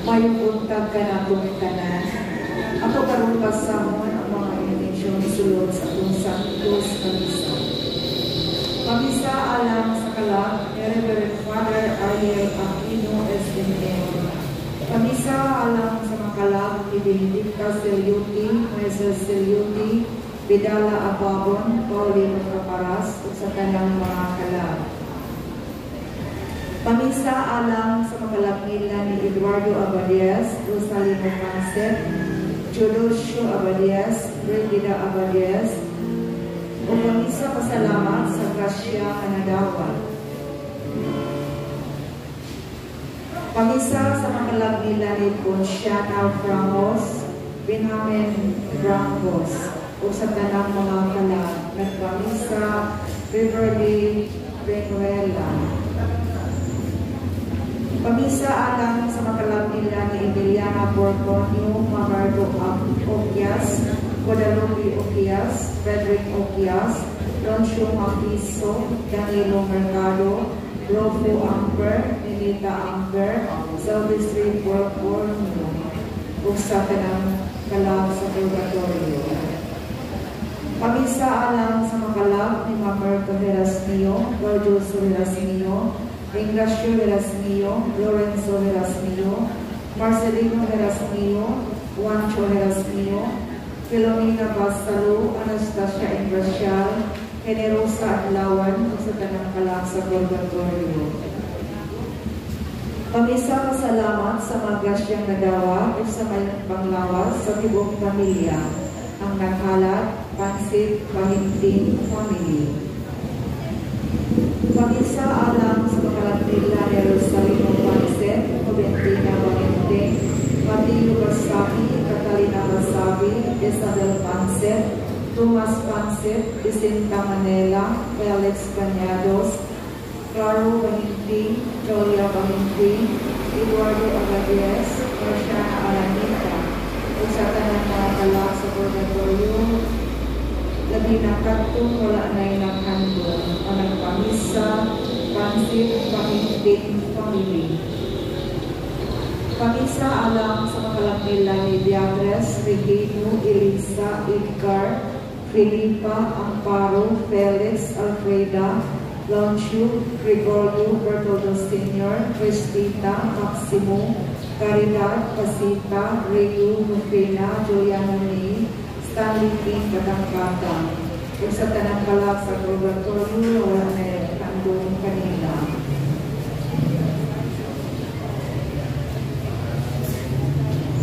Mayong buntag kanatong tanan. Ato karon basahon ang mga intensyon sulod sa atong Sanctus nga Misa. Pamisa alang sa kalag ni Reverend Father Ariel Aquino SMM. Pamisa alang sa mga kalag ni Benedicta Seliuti, Moises Seliuti, Vidala Ababon, Paulino Caparas, ug sa tanang mga kalag. Pamisa alang sa mga ni Eduardo Abadias, Rosalino Pancet, Teodosio Abadias, Brigida Abadias, o pamisa pasalamat sa grasya nga nadawat. Pamisa sa mga ni Ponciana Frangos, Benjamin Frangos, o sa tanang mga kalag, nagpamisa Beverly Benuela. Pamisa alang sa mga nila ni Emiliana Borgonio, Mamardo Oquias, Guadalupe Oquias, Frederick Oquias, Loncio Mapiso, Danilo Mercado, Rofo Amper, Ninita Amper, Silvestre Borgonio, ug sa tanang kalag sa Purgatorio. Pamisa alang sa mga kalag ni Mamerto Herasmio, Gorgioso Herasmio, Ignacio Herasmio, Lorenzo Herasmio, Marcelino Herasmio, Juancho Herasmio, Filomena Basalo, Anastasia Ingracial, Generosa Adlawan, ug sa tanang kalag sa Purgatorio. Pamisa pasalamat sa mga grasyang nagawa ug sa mayong panglawas sa tibuok pamilya, ang naghalat, Pansit, Bahinting Family. Pamisa alang sa mga nila ni Rosalino Pancet, Juventina Bahinting, Mateo Basabi, Catalina Basabi, Isabel Pancet, Tomas Pancet, Vicenta Manela, Felix Cañados, Claro Bahinting, Julia Bahinting, Eduardo Agadies, Marciana Aranita, ug sa tanang mga kalag sa Purgatorio, labi na kadtong wala na'y naghandom, ang nagpamisa, Pansit, Bahinting Family. Pamisa alang sa mga nila ni Beatrice, Regino, Elisa, Edgar, Felipa, Amparo, Felix, Alfreda, Loncio, Gregorio, Bertoldo Sr., Cristita, Maximo, Caridad, Pasita, Rayo, Rufina, Juliana May, Stanley King, Katangkatang. Ug sa tanang kalag sa Purgatorio, wala na handong kanila.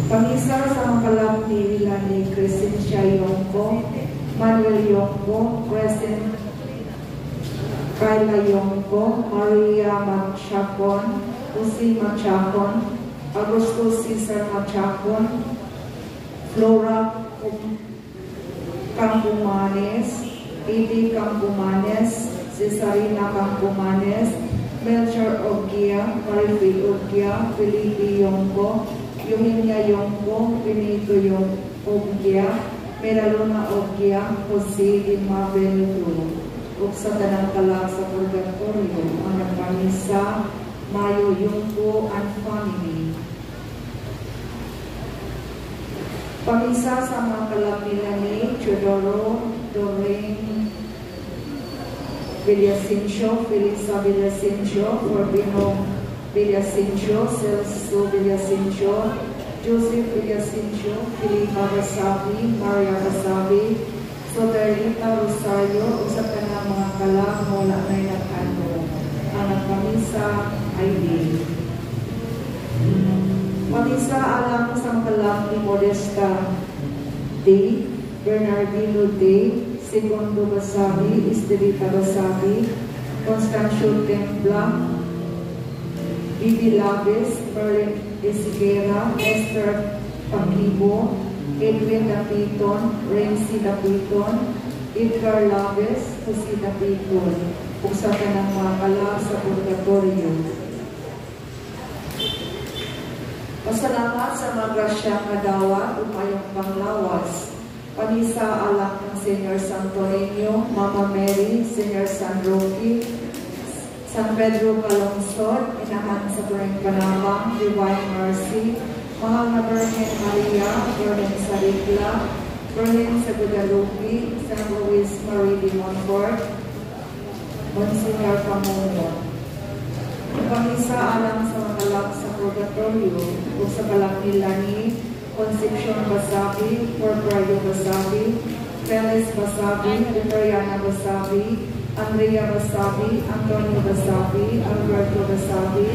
Pamisa sa mga kalag ni Milani Crescencia Yongko, Manuel Yongko, Crescent Kyla Yongko, Maria Machacon, Jose Machacon, Augusto Cesar Machacon, Flora Campomanes, Edie Campomanes, Cesarina Campomanes, Melchor Ogia, Marife Ogia, Felipe Yongko, Eugenia Yongko, Benito Ogia, Meraluna Ogia, Jose de Mabeldo, ug sa tanang kalag sa Purgatorio, ang nagpamisa, Mayo Yongko and Family. Pamisa sa mga kalag nila ni Teodoro Doreen Villasencio, Felisa Villasencio, Corbino Villasencio, Celso Villasencio, Joseph Villasencio, Felipa Basabi, Maria Basabi, Soterlita Rosario, ug sa tanang mga kalag wala na'y nag-ano. Ang nagpamisa ay di. Pamisa alang sa mga kalag ni Modesta D., Bernardino D., Segundo Basabi, Estelita Basabi, Constancio Templa, Bibi Labes, Merlin Esiguera, Esther Paquibo, Edwin Dapiton, Renzi Dapiton, Edgar Labes, Jose Dapiton, ug sa tanang mga kalag sa Purgatorio. Pasalamat sa mga grasyang nadawat ug mayong panglawas. Pamisa alang ng Senyor Santo Niño, Mama Mary, Senyor San Roque, San Pedro Calungsod, Inahan sa Turing Panabang, Divine Mercy, Mahal na Birhen Maria, Birhen sa Rigla, Birhen sa Guadalupe, San Luis Marie de Montfort, Monsignor Pamuno. Pamisa alang sa mga kalak sa Purgatorio o sa kalak nila ni Concepcion Basabi, Porfirio Basabi, Felix Basabi, Victoriana Basabi, Andrea Basabi, Antonio Basabi, Alberto Basabi,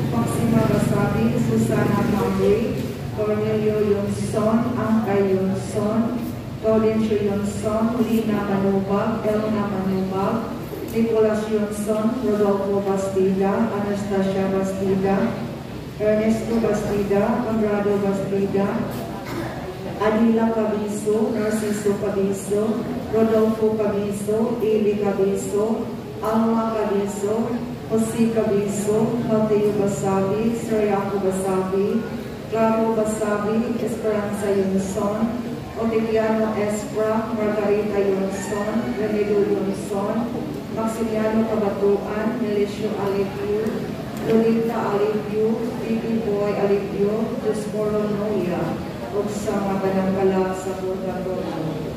Maxima Basabi, Susana Mambri, Cornelio Yonson, Angkay Yonson, Gaudencio Yonson, Lina Manubag, Elna Manubag, Nicolas Yonson, Rodolfo Bastida, Anastasia Bastida, Ernesto Bastida, Conrado Bastida, Adila Cabiso, Narciso Cabiso, Rodolfo Cabiso, Eli Cabiso, Alma Cabiso, Jose Cabiso, Mateo Basabi, Siriaco Basabi, Claro Basabi, Esperanza Yonson, Otiliano Espra, Margarita Yonson, Remedo Yonson, Maximiano Cabatuan, Melicio Alipio, Lolita Alipio, Bibi Boy Alipio, Dioscoro Noia, ug sa mga banangkala sa Purgatorio.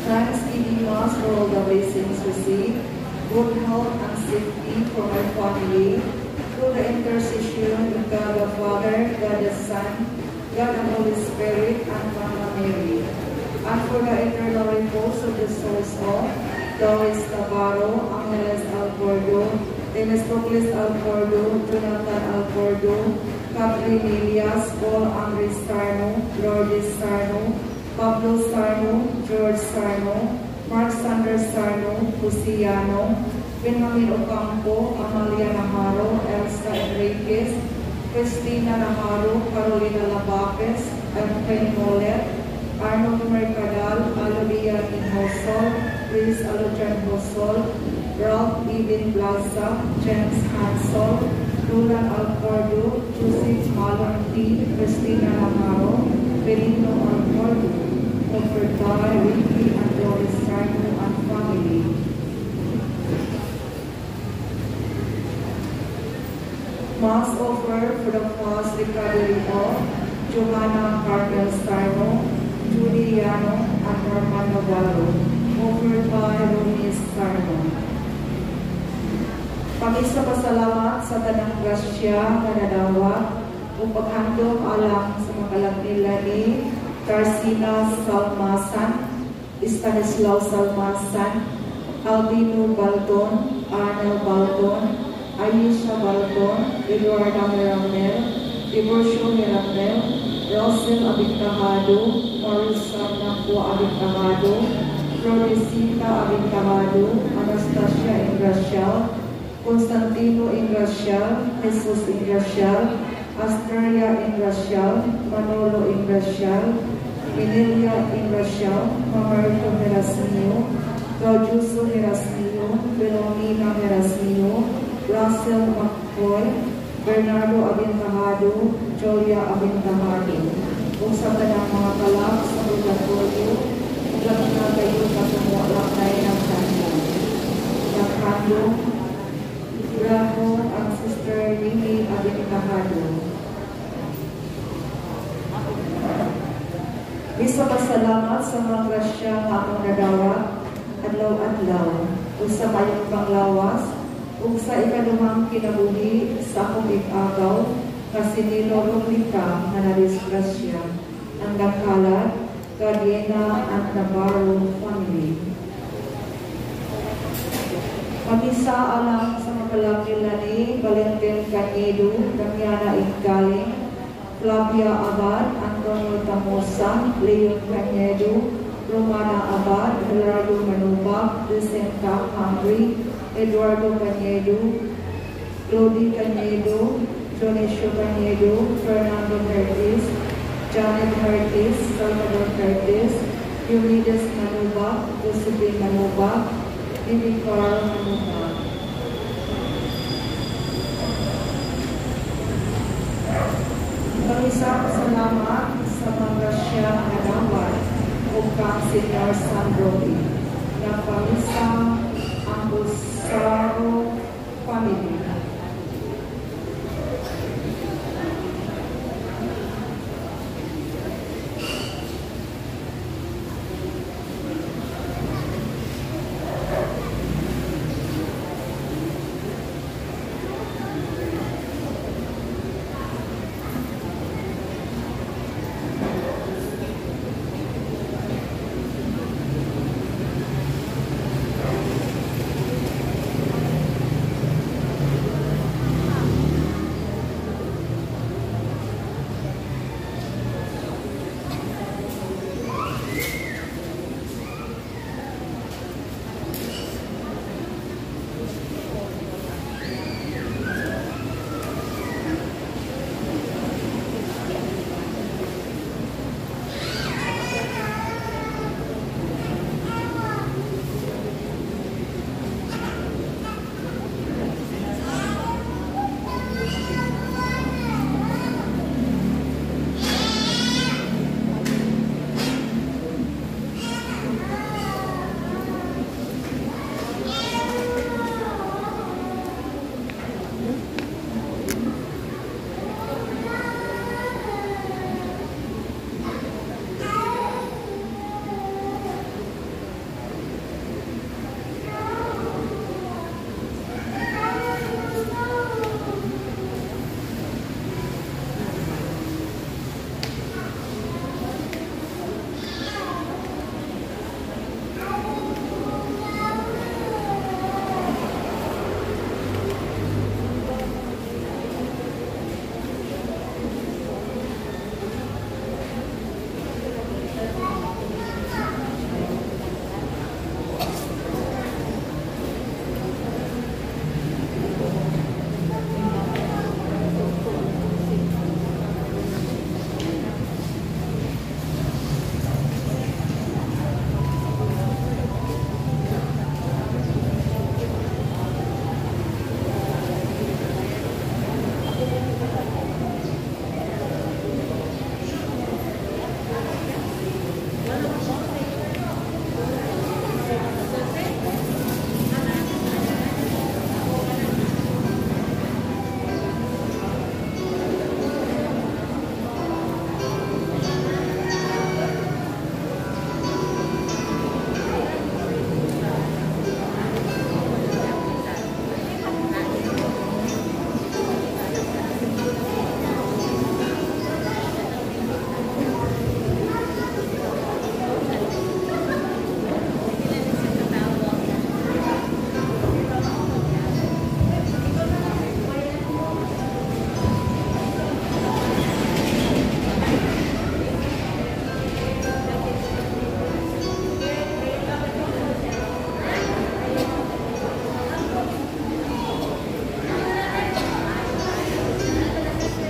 Thanksgiving Mass for all the blessings received, good health and safety for my family, through the intercession of God the Father, God the Son, God the Holy Spirit, and Mama Mary, and for the eternal repose of the souls of Doris Navarro, Angeles Alcordo, Temestocles Alcordo, Jonathan Alcordo, Catherine Elias, Paul Andres Sarno, Lourdes Sarno, Pablo Sarno, George Sarno, Mark Sander Sarno, Luciano, Benjamin Ocampo, Amalia Navarro, Elsa Enriquez, Cristina Navarro, Carolina Labapes, Efrain Molet, Arnold Mercadal, Alodia Hosol, Chris Alojan Hosol, Ralph Ibn Plaza, James Hansol, Roland Alcordo, Joseph Malanti, Cristina Navarro, Benigno Alcordo, offered by Ricky and Doris Sarno and family. Mass offer for the fast recovery of Johanna Carmel Sarno, Juliano, and Norman Navarro, offered by Romy Sarno. Pamisa pasalamat sa tanang grasya nga nadawat ug paghandom alang sa mga nila ni Tarsina Salmasan, Stanislaw Salmasan, Albino Baldon, Arnel Baldon, Ayesha Baldon, Eduarda Miramel, Tiburcio Miramel, Rosel Abintahado, Marissa Nakwa Abintahado, Floresita Abintahado, Anastasia Ingracial, Constantino Ingracial, Jesus Ingracial, Asteria Ingracial, Manolo Ingracial, Emilia Ingracial, Mamerto Merasmio, Claudiuso Merasmio, Philomena Merasmio, Russell McCoy, Bernardo Abintahado, Julia Abintahado. Kung sa tanang mga kalak sa purgatorio, labi na kayo katong wala kay naghandom. Naghandom, Ramon ang Sister Winnie Abintahado. Isa pasalamat sa mga grasya nga among nadawat adlaw-adlaw ug sa mayong panglawas ug sa ikaduhang kinabuhi sa akong ig-agaw nga si Nilo Rublica nga nadisgrasya ang naghalad Gadiena at Navarro family. Pamisa alang sa mga nila ni Valentin Canedo, Damiana Iggaling, Flavia Abad, Antonio Tamosa, Leon Canedo, Romana Abad, Hilario Manubag, Vicenta Hungry, Eduardo Cañedo, Claudie Cañedo, Dionisio Cañedo, Fernando Curtis, Janet Curtis, Salvador Curtis, Eunides Manubag, Josephine Manubag, Bibi Carl Manubag. Pamisa pasalamat sa mga grasya nga nadawat ug kang Senyor Sandro B. Nagpamisa ang Busaro family.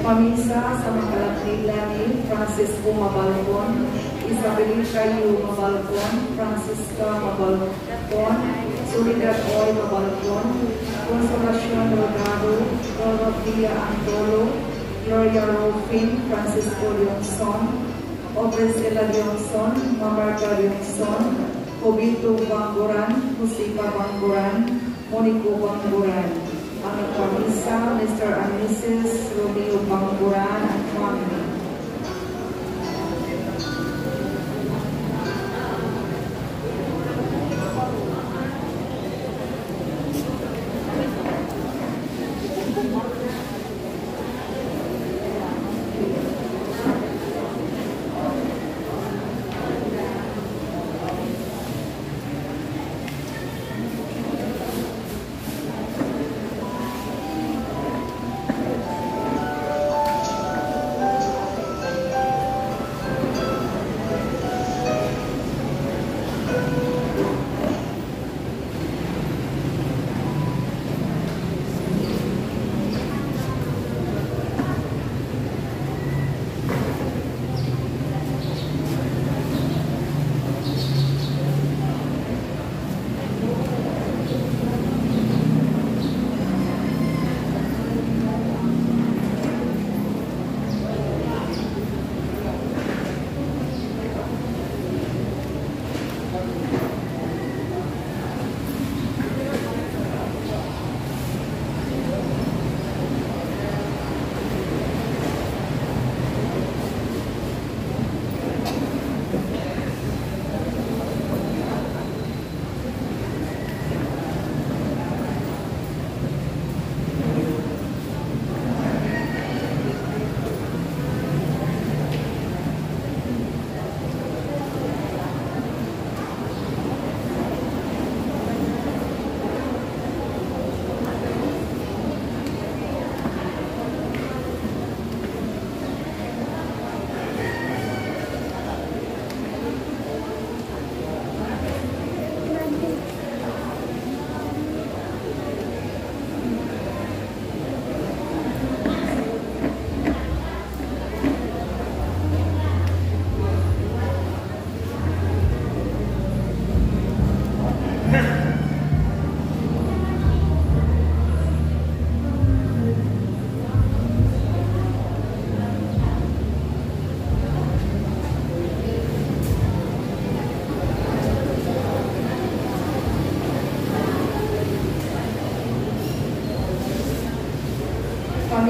Pamisa sa mga kalaknila ni Francisco Mabalcon, Isabelita U. Mabalcon, Francisca Mabalcon, Soledad Oy Mabalcon, Consolacion Delgado, Dorothea Antolo, Gloria Rufin, Francisco Leonson, Obresela Leonson, Mamarta Leonson, Jobito Bangguran, Josepa Bangguran, Monico Bangguran. Ang nagpamisa, Mr. and Mrs. Romeo Bangguran and family.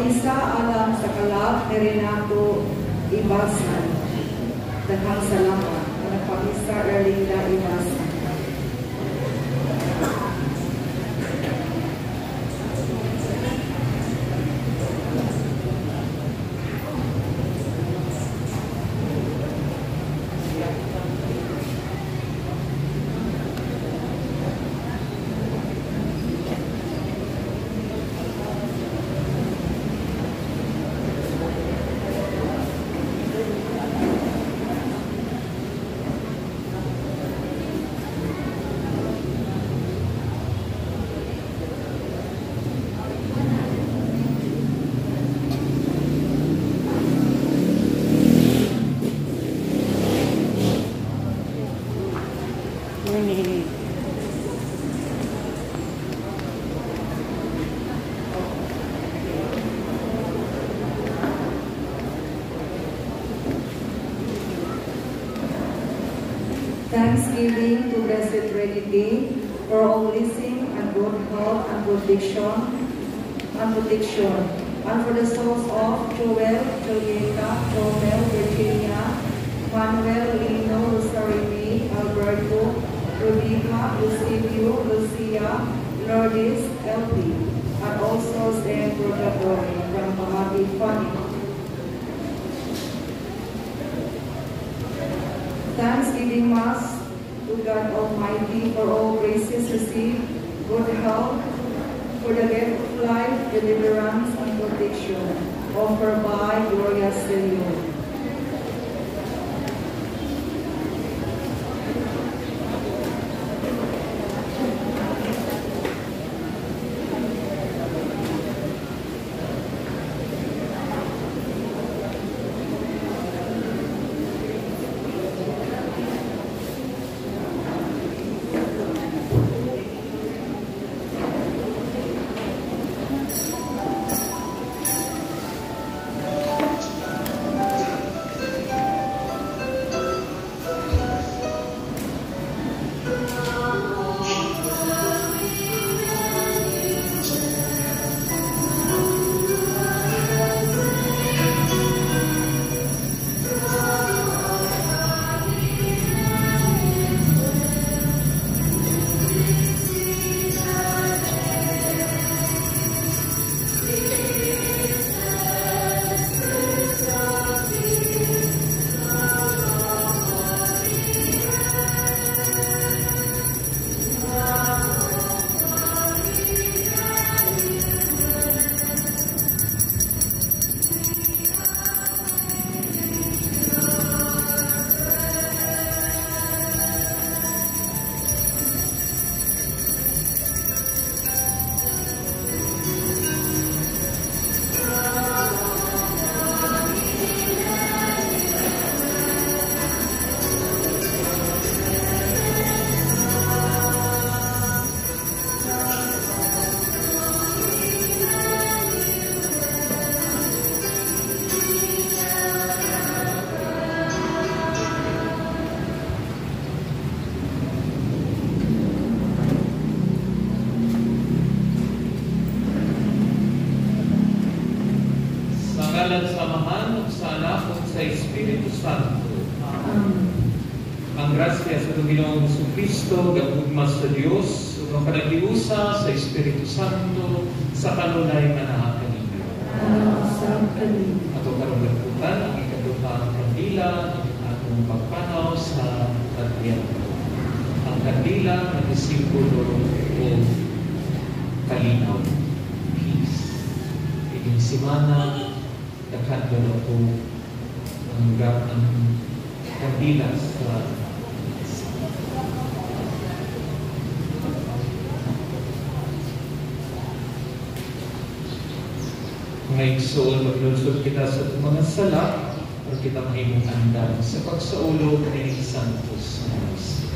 Pamisa alang sa kalap ni Renato Ibasan. Daghang salamat. Ang nagpamisa, Erlinda Ibasan. Thanksgiving to Blessed Trinity for all blessing and good health and protection, and for the souls of Joel, Julieta, Jomel, Virginia, Manuel, Lino, Rosarini, Alberto, Rubika, Eusebio, Lucia, Lourdes, LP, and all souls in purgatory from Pamati Fanny. Thanksgiving Mass to God Almighty for all graces received, good health, for the gift of life, deliverance, and protection, offered by Gloria Celio. Sa Espiritu Santo. Amen. Ang grasya sa Ginoong Kristo, gagugma sa Dios, ug ang panaghiusa sa Espiritu Santo sa kanunay manaa kaninyo. Ato karong gagputan ang ikaduhang kandila ng atong pagpanaw sa Adbyento. Ang kandila nagsimbolo og kalinaw, peace. Ining simana daghan ko ang kandila sa mga igsoon. Maglungsod kita sa mga sala para kita mahimong andam sa pagsaulog ni Santos Mass.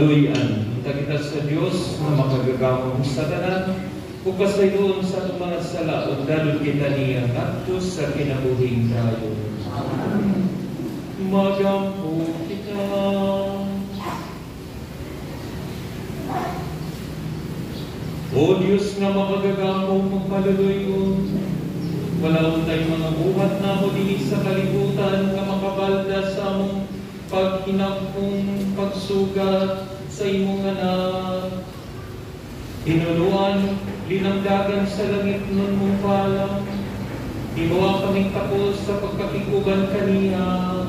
Kaluy-an unta kita sa Dios nga makagagahom sa tanan, ug pasayloon sa atong mga sala ug dalon kita niya ngadto sa kinabuhing dayon. Amen. Magampo kita. O Diyos nga makagagahom, magpaluluyon, wala untay mga buhat namo dinhi sa kalibutan nga makabalda sa among paghinakong pagsugat sa imong anak. Hinunuan, linamdagan sa langit nun mong palang, himuha kaming takos sa pagkakikuban kaniya.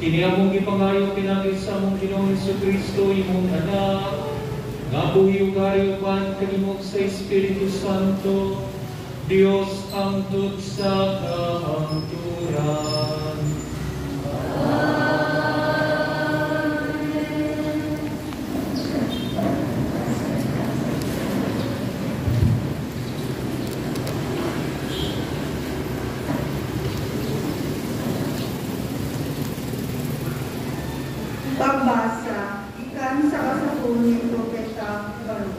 Kini among gipangayo pinagi sa among Ginoong Hesukristo, imong anak, nga buhi ug hari uban kanimo sa Espiritu Santo, Dios hangtod sa kahangturan. Pagbasa, ikan sa kasapon ni Propeta Baruch.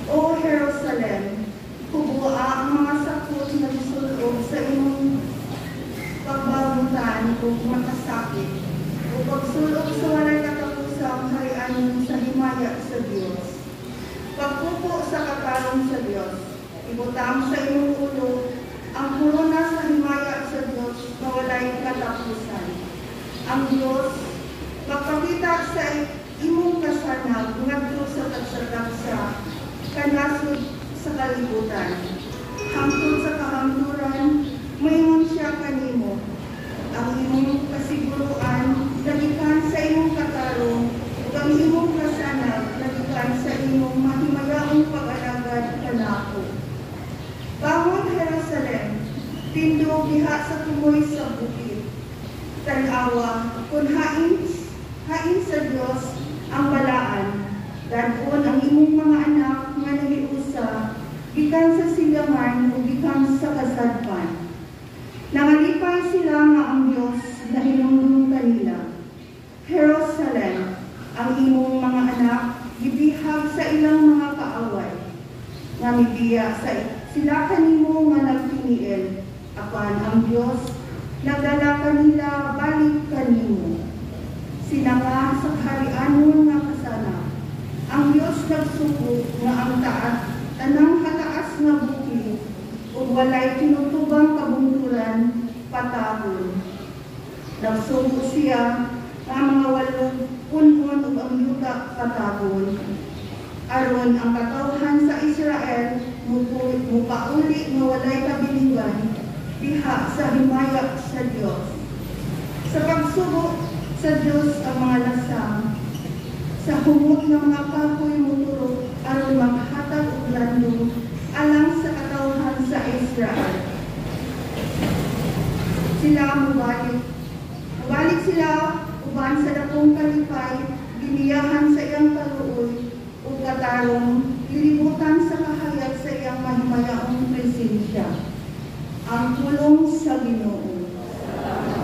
O Jerusalem, hubua ang mga sakot na gisulob sa imong pagbabutan o makasakit, o pagsulob sa walay katapusang harian sa himaya sa Dios. Pagpupo sa katarong sa Dios, ibutang sa imong ulo ang korona sa himaya sa Dios na walay katapusan. Ang Dios magpakita sa imong kasanag ngadto sa tagsa-tagsa kanasod sa kalibutan. Hangtod sa kahangturan, moingon siya kanimo. Ang imong kasiguruan nagikan sa imong katarong ug ang imong kasanag nagikan sa imong mahimayaong pag-alagad kanako. Bangon, Jerusalem, tindog diha sa tumoy sa bukid. Tan-awa kun hain hain sa Dios ang balaan, dadon ang imong mga anak nga nahiusa gikan sa silangan ug gikan sa kasadpan. Nangalipay sila nga ang Dios nahinumdum kanila. Jerusalem, ang imong mga anak gibihag sa ilang mga kaaway, nga mibiya sa sila kanimo nga nagtiniil, apan ang Dios nagdala kanila balik kanimo. Sinanga sa kaharianon nga kasana, ang Dios nagsugo nga ang taas tanang hataas nga bukid ug walay tinutubang kabungturan patahon. Nagsugo siya nga mga walog punhon ug ang yuta patahon, aron ang katawhan sa Israel mupauli nga walay kabiligan diha sa himaya sa Dios. Sa pagsugo sa Dios ang mga lasang sa humot nga mga kahoy muturok aron maghatag og landong alang sa katawhan sa Israel. Sila mubalik. Mubalik sila uban sa dakong kalipay, giniyahan sa iyang kaluoy ug katarong, gilibutan sa kahayag sa iyang mahimayaong presensya. Ang pulong sa Ginoo. Sa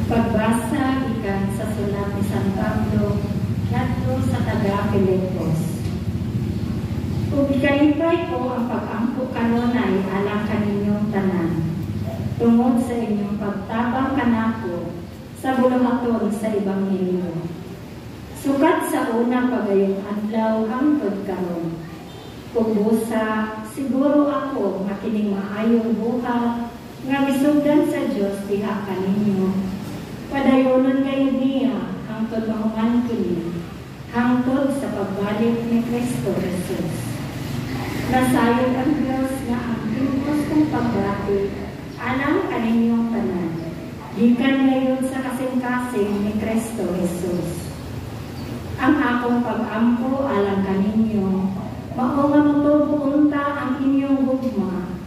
Pagbasa gikan sa sulat ni San Pablo ngadto sa taga Filipos. Ug gikalipay ko ang pag-ampo kanunay alang kaninyong tanan, tungod sa inyong pagtabang kanako sa buluhaton sa Ebanghelyo. Sukat sa una pagayong adlaw hangtod karon. Ug busa siguro ako nga kining maayong buhat nga gisugdan sa Dios diha kaninyo. Padayonon kayo niya hangtod mahuman kini, hangtod sa pagbalik ni Kristo Jesus. Nasayod ang Dios nga ang lubos kong pagbati alang kaninyong tanan, gikan ngayon sa kasing-kasing ni Kristo Jesus. akong pag-ampo alang kaninyo, mao nga motubo unta ang inyong gugma,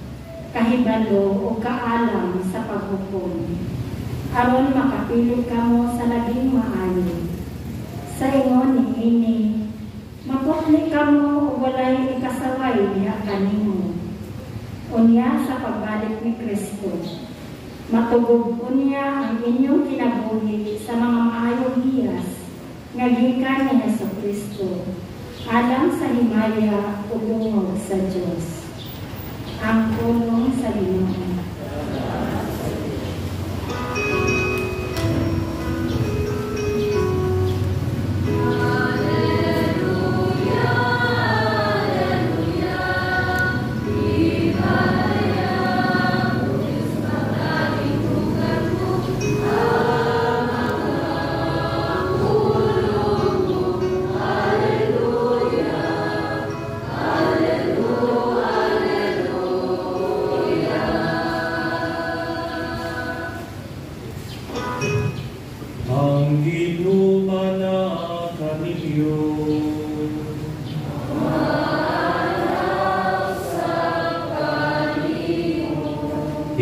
kahibalo o kaalam sa paghukom, aron makapili kamo sa labing maayo. Sa ingon niini, maputli kamo ug walay ikasaway diha kanimo. Unya sa pagbalik ni Kristo, matugog unya ang inyong kinabuhi sa mga maayong hiyas nga gikan ni Hesus Kristo, alang sa himaya ug dungog sa Dios. Ang pulong sa Ginoo.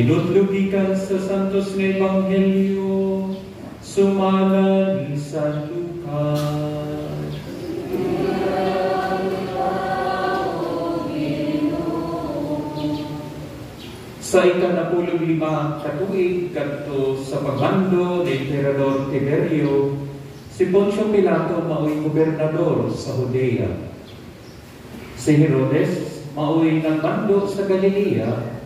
Hinudlugikan sa Santos nga Ebanghelyo, sumala ni San Lucas. Sa 15 ka tuig kadto sa pagmando ni Emperador Tiberio, si Poncio Pilato mao'y gobernador sa Judea. Si Herodes mao'y nagmando sa Galilea,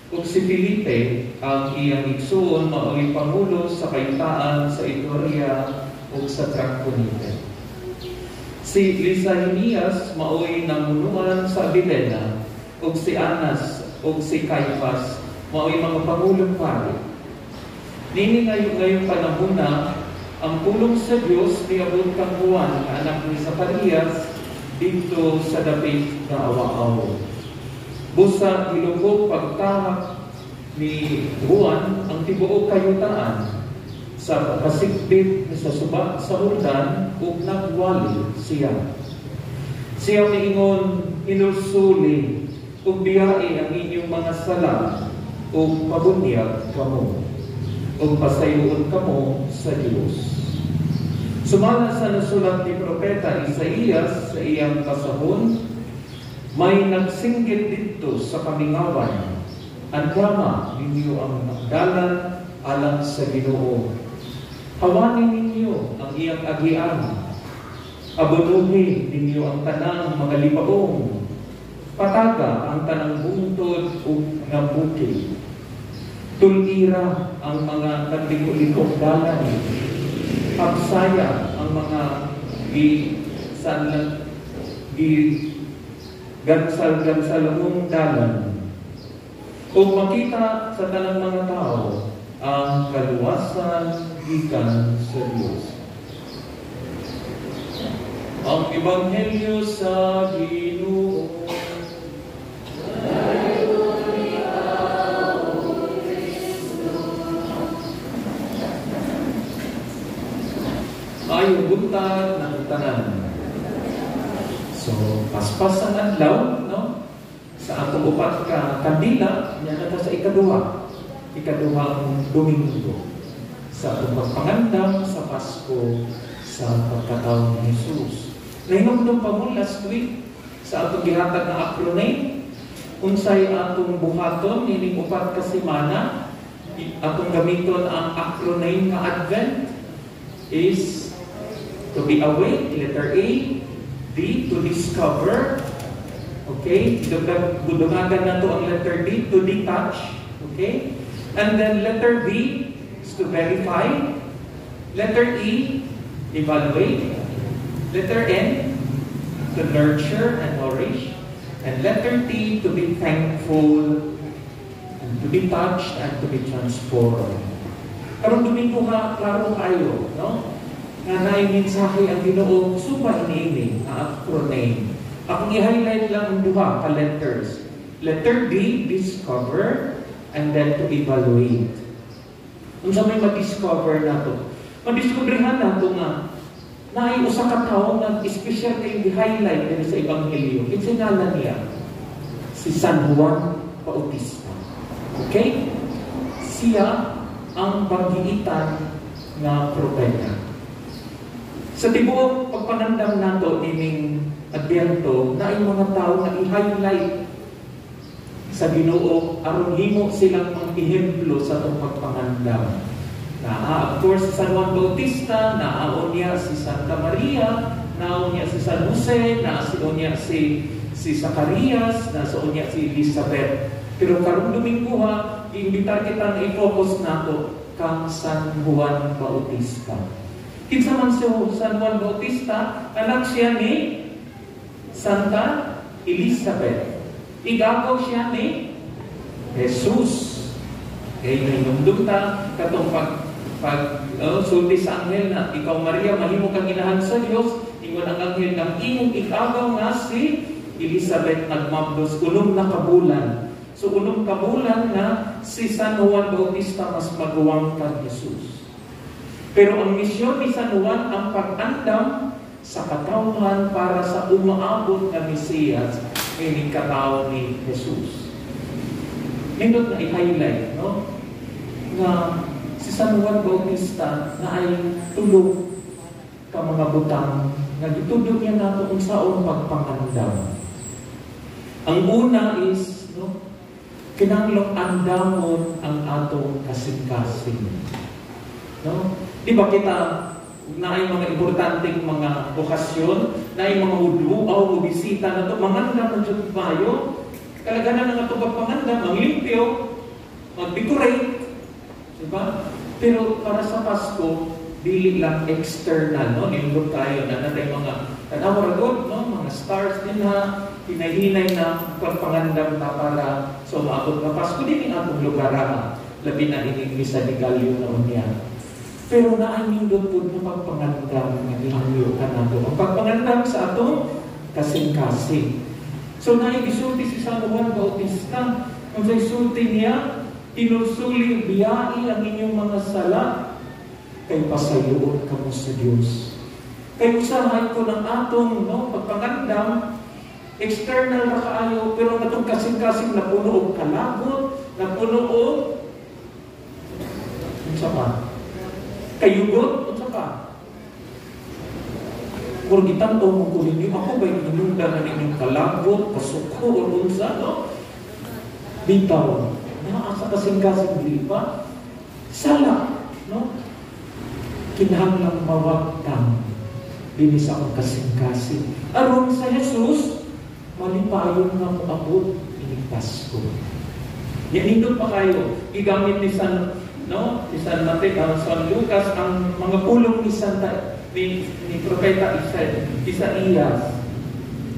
ug si Felipe ang iyang igsuon mao'y pangulo sa kayutaan sa Iturea ug sa Traconite. Si Lisanias mao'y namunuan sa Abilena, ug si Anas ug si Caiphas mao'y mga pangulong pari. Nini ngayong panahona, ang pulong sa Dios niabot kang Juan nga anak ni Zacarias didto sa dapit nga awa-aw. Busa gilugok pagtahak ni Juan ang tibuok kayutaan sa kasikbit sa suba sa Jordan ug nagwali siya. Siya miingon, "Hinulsuli ug biyae ang inyong mga sala ug pabunyag kamo ug pasayoon kamo sa Dios." Sumala sa nasulat ni Propeta Isaías sa iyang basahon, may nagsinggit dito sa kamingawan, "Andama ninyo ang dalan alang sa Ginoo. Hawanin ninyo ang iyang agian. Abunuhin ninyo ang tanang mga libaong. Pataga ang tanang buntod ug nga bukid. Tulira ang mga nagliko-likong dalan. Habsaya ang mga gansal-gansalong dalan, ug makita sa tanang mga tao ang kaluwasan gikan sa Dios." Ang Ebanghelyo sa Ginoo. Maayong buntag ng tanan. So, paspas ang adlaw, no? Sa atong upat ka kandila, niya na ta sa ikaduhang Domingo sa atong pagpangandam sa Pasko sa pagkatao ni Jesus. Nahinumdum pa mo last week sa atong gihatag na acronym, unsay atong buhaton nining upat ka semana, atong gamiton ang acronym nga Advent is to be awake, letter A, D, to discover, okay, dungagan na to ang letter D, to detach, okay, and then letter V is to verify, letter E, evaluate, letter N, to nurture and nourish, and letter T, to be thankful, and to be touched, and to be transformed. Karong Domingo nga, klaro kayo, no? Nga naay mensahe ang Ginoo suba iniini nga acronym. Akong i-highlight lang ang duha ka letters. Letter D, discover, and then to evaluate. Unsa may ma-discover nato? Madiskubrihan nato nga Naay usa ka tawo nga espesyal kay gi-highlight diri sa Ebanghelyo. Kinsa ngalan niya? Si San Juan Bautista. Okay? Siya ang banggiitan nga propeta. Sa tibuok pagpanandam nato nining Adbyento, naay mga tao nga i-highlight sa Ginoo aron himo silang mga ehemplo sa atong pagpangandam. Naa, of course, si San Juan Bautista, naa unya si Santa Maria, naa unya si San Jose, naa unya si Zacarias, naa unya si Elizabeth. Pero karong Domingo ha, iimbitar kita nga i-focus nato kang San Juan Bautista. Kinsa man si San Juan Bautista, anak siya ni Santa Elizabeth. Igagaw siya ni Jesus. Kay nahinumdum ta katong pag pag oh, sulti sa anghel na ikaw, Maria, mahimo kang inahan sa Dios, ingon ang anghel ng imong igagaw nga si Elizabeth nagmabdos 6 na kabulan. So 6 ka bulan na si San Juan Bautista mas maguwang kang Jesus. Pero ang misyon ni San Juan ang pag-andam sa katawhan para sa umaabot nga Mesiyas, meaning katawo ni Jesus. Nindot na i-highlight, no? Nga si San Juan Bautista na ay tulo ka mga butang nga gitudlo niya nato unsaon pagpangandam. Ang una is, no, kinahanglan andamon ang atong kasing-kasing. No? Di ba kita naay mga importanteng mga okasyon, naay mga muduaw, mubisita na to, mangandam man jud payo. Kalaganan ang atong pagpangandam, manglimpyo, mag-decorate, di ba? Pero para sa Pasko, dili lang external, no? Nindot tayo na natay mga tanaw ra gud, no? Mga stars din ha, hinay-hinay na pagpangandam ta para sa umaabot nga Pasko din ang atong lugar ha. Labi na ining Misa de Gallo na unya. Pero naay nindot pud nga pagpangandam nga gihangyo kanato. Ang pagpangandam sa atong kasing-kasing. So naay gisulti si San Juan Bautista. Unsay sulti niya? Hinulsuli, biyai ang inyong mga sala kay pasayloon kamo sa Dios. Kay usahay ko ng atong, no, pagpangandam, external ra kaayo, pero ang atong kasing-kasing napuno og kalagot, napuno og unsa pa? Kayugot, unsa pa? Murag gitan-aw mo ko ninyo, ako ba'y hinungdan na ninyong kalagot, kasuko, or unsa, no? Bitaw, naa sa kasing-kasing dili pa? Sala, no? Kinahanglang mawagtang dinhi sa akong kasing-kasing. Aron sa Jesus, malipayon nga moabot ining Pasko. Yan, pa kayo, gigamit ni San, no, ni San Mateo, San Lucas ang mga pulong ni Santa ni Propeta Isaías.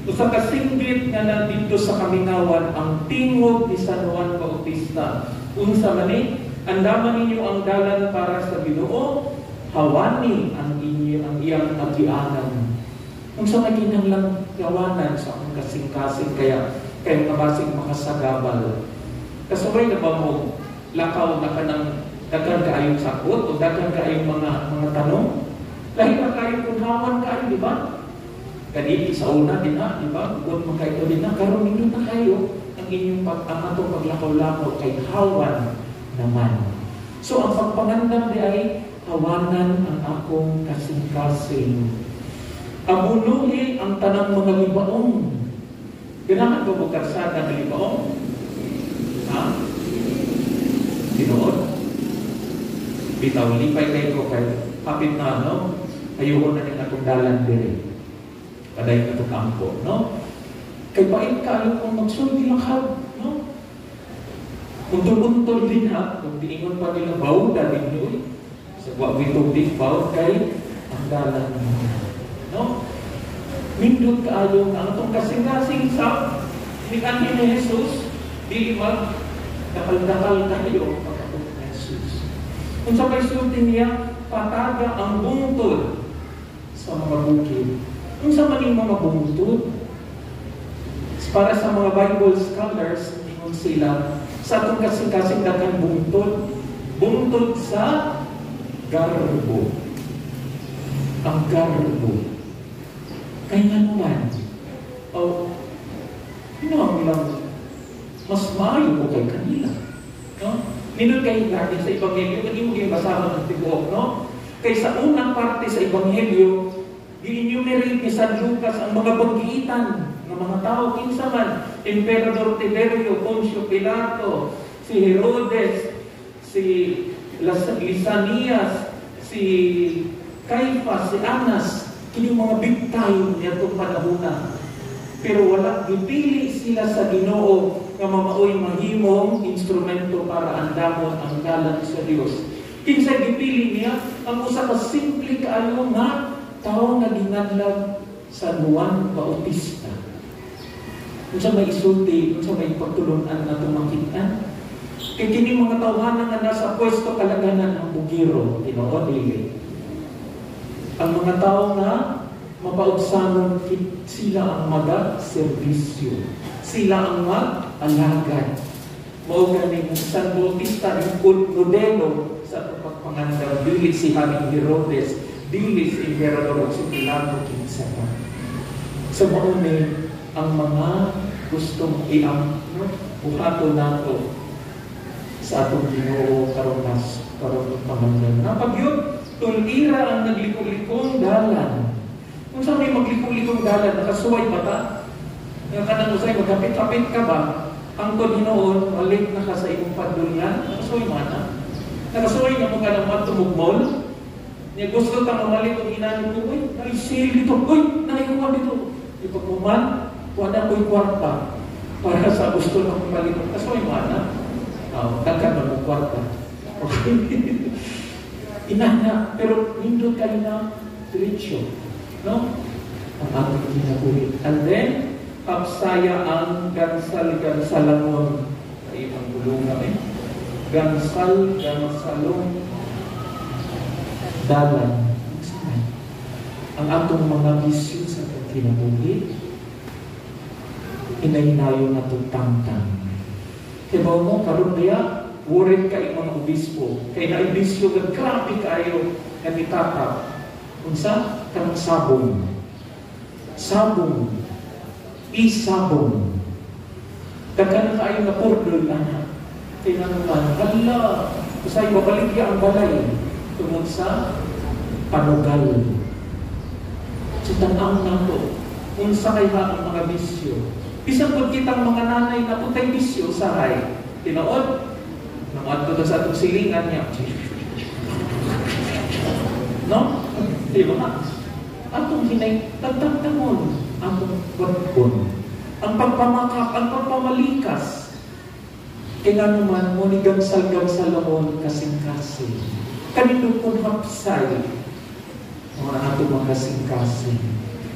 Usa ka singgit nga nandito sa kamingawan ang tingog ni San Juan Bautista. Unsa man ni? Andaman ninyo ang dalan para sa Ginoo, hawani ang inyo ang iyang agianan. Unsa may kinahanglang gawanan sa akong kasing-kasing kaya kay mabasig makasagabal. Kasubay na ba mo lakaw na kanang daghan kaayong sakot o daghan kaayong mga tanong? Lahi pa kayo kung hawan kayo, di ba? Kani sa una din ha, di ba? Bukod man kayo din na, karon nindot na kayo ang inyong pag ang atong paglakaw-lakaw kay hawan naman. So ang pagpangandam di ay hawanan ang akong kasing-kasing. Abunuhi ang tanang mga libaong. Ganahan ba mo karsada nga libaong? Ha? Tinuod? Bitaw, lipay kayo ko kay hapit na, no? Ayuhon na ning atong dalan diri. Padayon atong kampo, no? Kay bait kaayo kung magsulti lang ka, no? Untol-untol din ha, kung diingon pa nila bawda din uy. Sa wa tubig bawd kay ang dalan no? Nindot kaayo nga ang atong kasing-kasing sa ni ni Jesus, dili mag dakal-dakal kayo pag-abot ni Jesus. Kung sa may sulti niya, pataga ang bungtod sa mga bukid. Kung sa maning mga bungtod, para sa mga Bible scholars, ingon sila, sa atong kasing-kasing daghan bungtod, bungtod sa garbo. Ang garbo. Kay nga naman, oh, lang, mas maayo ko kay kanila. No? Nindot kay natin sa Ebanghelyo, kung imo basahon ang tibuok, no? Kay sa unang parte sa Ebanghelyo, gi-enumerate ni San Lucas ang mga banggiitan ng mga tao, kinsa man, Emperador Tiberio, Poncio Pilato, si Herodes, si Lisanias, si Caiphas, si Anas, kini mga big time niadtong panahona. Pero wala gipili sila sa Ginoo nga mamaoy mahimong instrumento para andamon ang ngalan sa Dios. Kinsa gipili niya? Ang usa ka simple kaayo nga tawo nga gingadlag San Juan Bautista. Unsa may isulti, unsa may pagtulun-an nga atong makit-an? Kay kini mga tawhana nga nasa pwesto kalaganan ang bugiro, tinuod dili. Ang mga tao nga mapaugsanon, sila ang maga-serbisyo. Sila ang mag-alagad. Mao gani San Bautista ang modelo sa atong pagpangandam, dili si Haring Herodes, dili si Emperador o si Pilato, kinsa pa. Sa mauni ang mga gustong iam, no? Buhaton nato sa atong Ginoo karong mas karong pangandam. Napagyud tulira ang naglikong-likong dalan. Kung sa may maglikong-likong dalan, nakasuway ba ta? Nga kanang usay, maghapit-hapit ka ba? Ang hinoon, malit na ka sa imong pandulyan, nakasuway mo na. Nakasuway na mo ka ng matumugmol. Niya gusto ka mamalit ang inani ko, uy, naisili dito, uy, naikuha dito. Ipagkuman, wala ko'y kwarta para sa gusto na kong malit. Nakasuway mo na. Daghan na mong kwarta. Okay. Inana, pero nindot kayo na diretso. No? Ang atong kinabuhi. And then, kapsaya ang gansal-gansalangon. Ay, ang bulunga eh. Gansal-gansalong dalan. Ang atong mga bisyo sa atong kinabuhi, hinahinayon na itong tangtang. Kaya mo, karon niya, worried kay mga obispo. Kay naibisyo, grabe kayo nga nitatap. Unsa? Kanang sabong. Sabong. Isabong. Daghan na kaayo nga purdol, anak. Kay naman, hala, usay babaligya ang balay tungod sa panugal. So, tan-awon nato, unsa kay ha ang mga bisyo. Bisan pud kitang mga nanay na puntay bisyo usahay. Tinuod, nangadto ta sa atong silingan niya. No? Di ba? Atong hinay, tagtagtangon, atong pagpun. Ang pagpamakak, ang pagpamalikas. Kaya naman, mo ni gansal-gansalon kasing-kasing. Kanindot kong hapsay, mga atong mga kasing-kasing.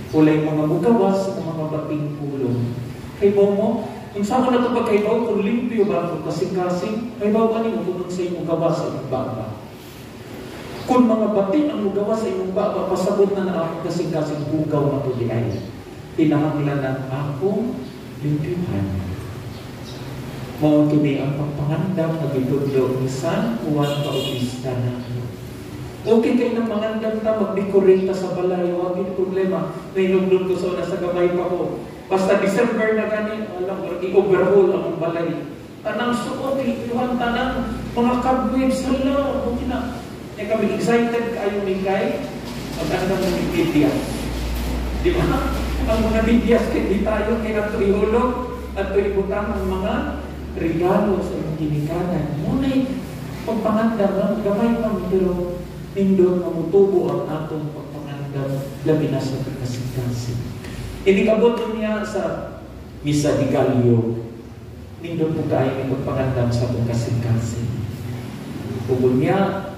Walay mga mugawas o mga bating pulong. Kay mo, kung saan na ito pagkaibaw, kung limpyo ba ito kasing-kasing, kay ba ni mo kung sa imong gawas sa imong baba. Kung mga bating ang mugawas sa imong baba, pasabot na na akong kasing-kasing hugaw na ito di ay. Tinahanglan ng akong limpyuhan. Mao kini ang pagpangandam na gitudlo ni San Juan Bautista na. Okay kay nang mangandam ta, magdecorate ta sa balay, wag yung problema. Nahinugdog ko sa una sa gamay pa ko. Basta December na gani, alam ko, i-overhaul ang balay. Tanang suot, iluhan, tanang mga cobwebs, hala, okay na. Kaya kami excited kayo ni Kay, mag-andam ng medyas. Di ba? Ang mga medyas, kaya di tayo, kaya ito ihulog, at ito ibutang ang mga regalo sa imong ginikanan. Ngunay, pagpangandam lang, gamay man, pero nindot nga mutubo ang atong pagpangandam, labi na sa kasing-kasing. Inikabot niya sa Misa di Gallo, nindot po kayo ng pagpangandam sa atong kasing-kasing. Ugol niya,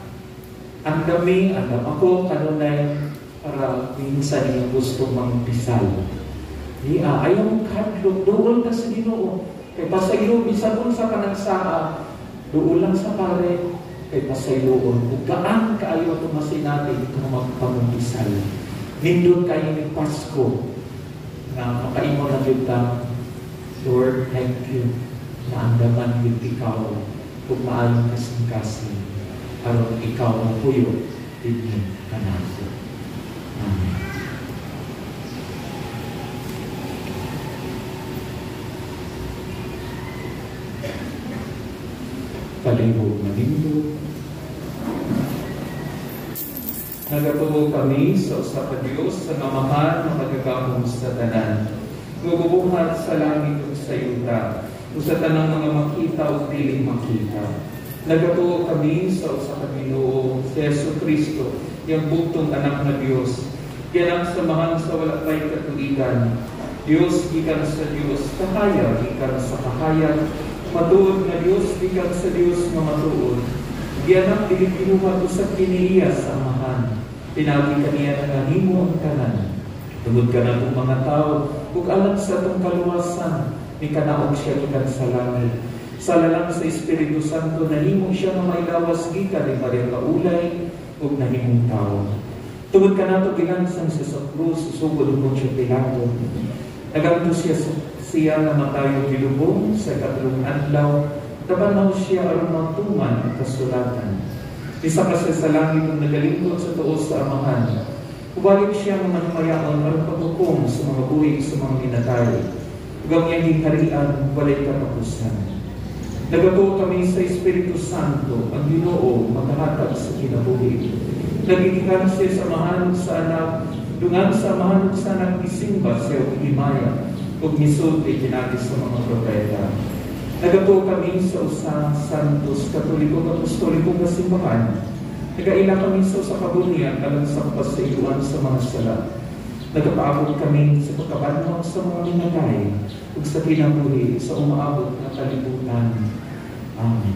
ang dami, andam ako, kanunay, para minsan niya gusto mangpisal. Di ayaw mong kadlok, dool ka sa Ginoo. Kay pasaylo, bisan unsa ka nang saa, dool lang sa pare, kay pasayloon. Ug gaan kaayo atong masinati itong magpangumpisal. Nindot kayo ni Pasko, nga makaimo na gyud ta, Lord, thank you, na andaman gyud ikaw, ug maayong kasing-kasing, aron ikaw mapuyo dinhi kanato. Palihog manindog. Nagatuo kami sa usa ka Dios sa Amahan makagagahom sa tanan, nga sa langit ug sa yuta, ug sa tanang mga makita ug dili makita. Nagatuo kami sa usa ka Ginoo, si Jesu Kristo, iyang bugtong anak na Dios, gianak sa Amahan sa wala pay katuigan. Dios gikan sa Dios, kahayag gikan sa kahayag, matuod nga Dios gikan sa Dios nga matuod. Gianak dili gibuhat usab kiniya sa Amahan. Pinagi kaniya nga nahimo ang tanan. Tungod kanatong mga tawo ug alang sa atong kaluwasan, mikanaog siya gikan sa langit. Sa lalang sa Espiritu Santo nahimo siya nga mailawas gikan ni Maria kaulay ug nahimong tawo. Tungod kanato gilansang siya sa krus sugod ug Poncio Pilato. Naganto siya nga matayo gilubong sa ikatlong adlaw, tabanaw siya aron matuman ang kasulatan. Isa ka siya sa langit ang nagalingkod sa tuos sa Amahan. Ubalik siya nga manumayaon aron paghukom sa mga buhi sa mga minatay. Ug ang iyang gingharian walay katapusan. Nagatuo kami sa Espiritu Santo, ang Ginoo maghatag sa kinabuhi. Nagigikan siya sa Amahan ug sa Anak, dungan sa Amahan ug sa Anak gisimba siya og himaya ug misulti pinagi sa mga propeta. Nagatuo kami sa usa Santos Katoliko Apostoliko nga simbahan. Nagaila kami sa usa ka bunyag alang sa kapasayloan sa mga sala. Nagapaabot kami sa pagkabanhaw sa mga minatay ug sa kinabuhi sa umaabot nga kalibutan. Amen.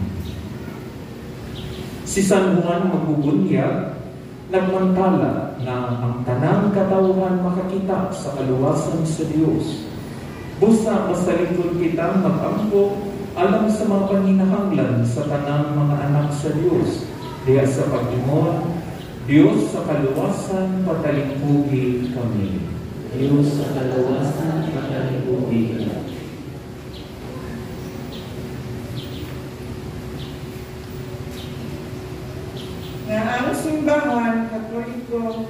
Si San Juan magbubunyag nagmantala na ang tanang katawhan makakita sa kaluwasan sa Dios. Busa masalikod kitang mag-ampo alang sa mga panginahanglan sa tanang mga anak sa Dios. Diya sa pag-ingon, Dios sa kaluwasan patalingkugi kami. Dios sa kaluwasan patalingkugi kami. Nga ang simbahan Katoliko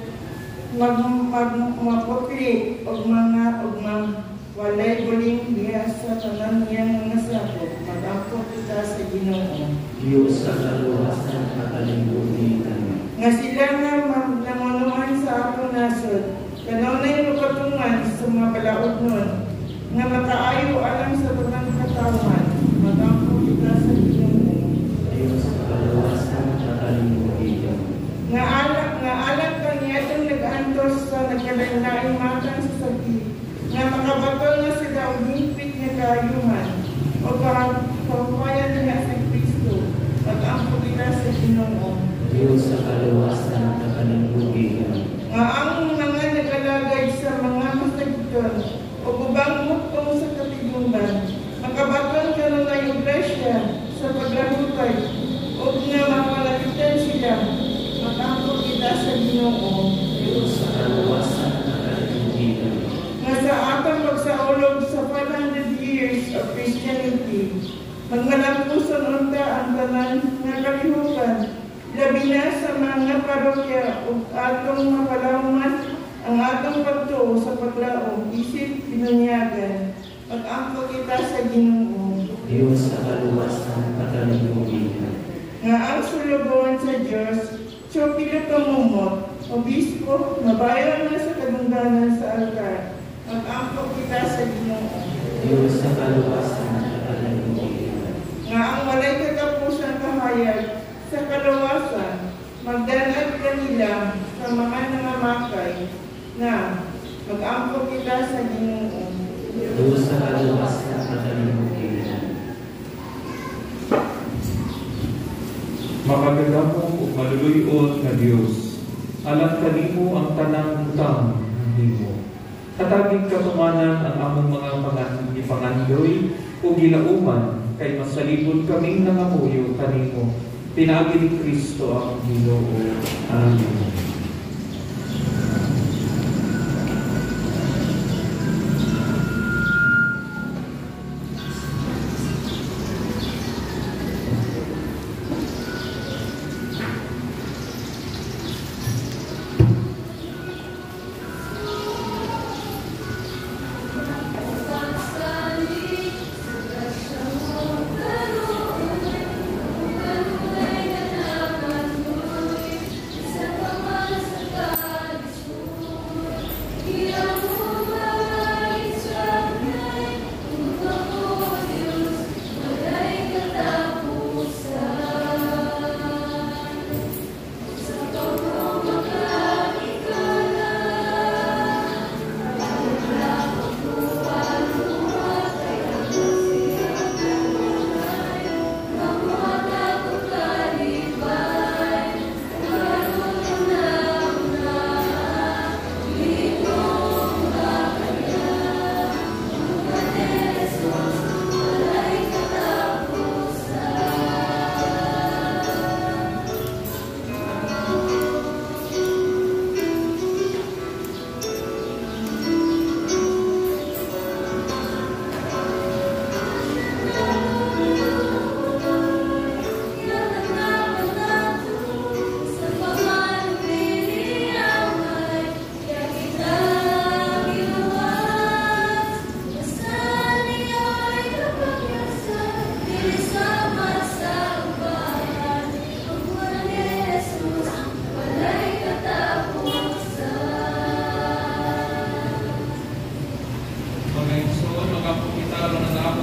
magmaputli og mga walay buling diha sa tanan niyang mga sakop, mag-ampo kita sa Ginoo. Dios sa kaluwasan patalingkugi kami. Nga sila nga nangunuhan sa atong nasod, kanunay makatungan sa mga balaod nun, nga makaayo alang sa tanang katawhan, mag-ampo kita sa Ginoo. Dios sa kaluwasan patalingkugi kami. Nga alang kaniadtong nag-antos sa nagkalain-laing matang sa sakit, nga makabaton na sila og hingpit nga kaayuhan o kahuwayan nila sa Kristo, mag-ampo kita sa Ginoo. Dios sa kaluwasan patalingkugi kami. Nga ang mga nagalagay sa mga masagiton o ubang mutong sa katigungdan, makabaton kanunay og grasya sa paglahutay ug nga mapalapitan sila, mag-ampo kita sa Ginoo. Dios sa kaluwasan patalingkugi kami. Nga sa atong pagsaulog sa 500 years of Christianity, magmalampuson unta ang tanan nga kalihukan, labi na sa mga parokya ug atong mapalawman ang atong pagtuo sa paglaom isip pinunyagan. Mag-ampo kita sa Ginoo. Dios sa kaluwasan patalingkugi kami. Nga ang sulugoan sa Dios, Teofilo Camomot, obispo, mabayon na sa kadungganan sa altar. Mag-ampo kita sa Ginoo. Dios sa kaluwasan patalingkugi kami. Nga ang walay katapusang kahayag sa kaluwasan, magdanag kanila sa mga nangamakay na mag-ampo kita sa Ginoo. Dios sa kaluwasan patalingkugi kami. Makagagamong ug maluluy-on nga Dios, alang kanimo ang tanang butang nimo. Hatagig katumanan ang among mga gipangandoy ug gilauman kay masalibot kaming nangamuyo kanimo. Pinaagi ni Kristo ang Ginoo. Amen. Thank you.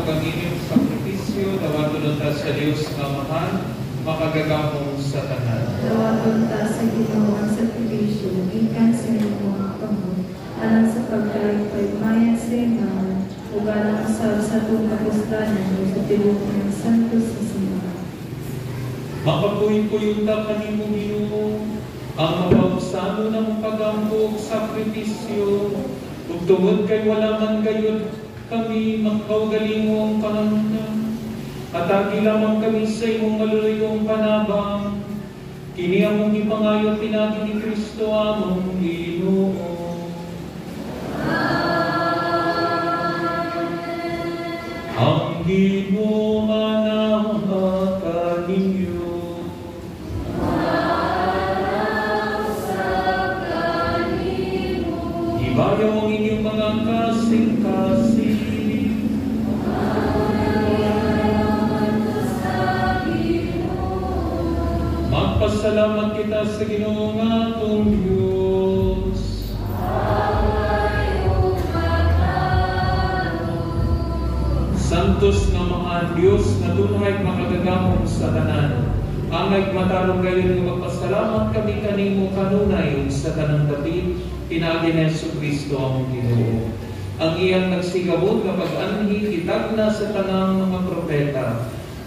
ug ang inyong sakripisyo, dawaton ta sa Dios nga Amahan, makagagamong sa tanan. Dawaton ta sa Ginoo ang sakripisyo, gikan sa imong kamot, alang sa pagkalipay maya sa imong, ug alang usab sa atong kapuslanan ug sa tibuok ng santos sa simbahan. Makapuy-puyon ta kanimo, Ginoo, ang mapausano ng pagampo ug sakripisyo, ug tungod kay wala man gayud kami makaugalingong pangandam, atagi lamang kami sa imong maluluyong panabang. Kini among gipangayo pinaagi ni Kristo among Ginoo. Ang Ginoo manawa kaninyo. Ibayaw ang inyong mga kasing-kasing. Magpasalamat kita sa Ginoo nga atong Dios. Santos nga mga Dios nga dunay makagagamom sa tanan. Angay matarong gayon nga magpasalamat kami kanimo kanunay ug sa tanang dapit pinaagi ni Jesu Kristo among Ginoo. Ang iyang nagsigabot nga pag-anhi gitagna sa tanang mga propeta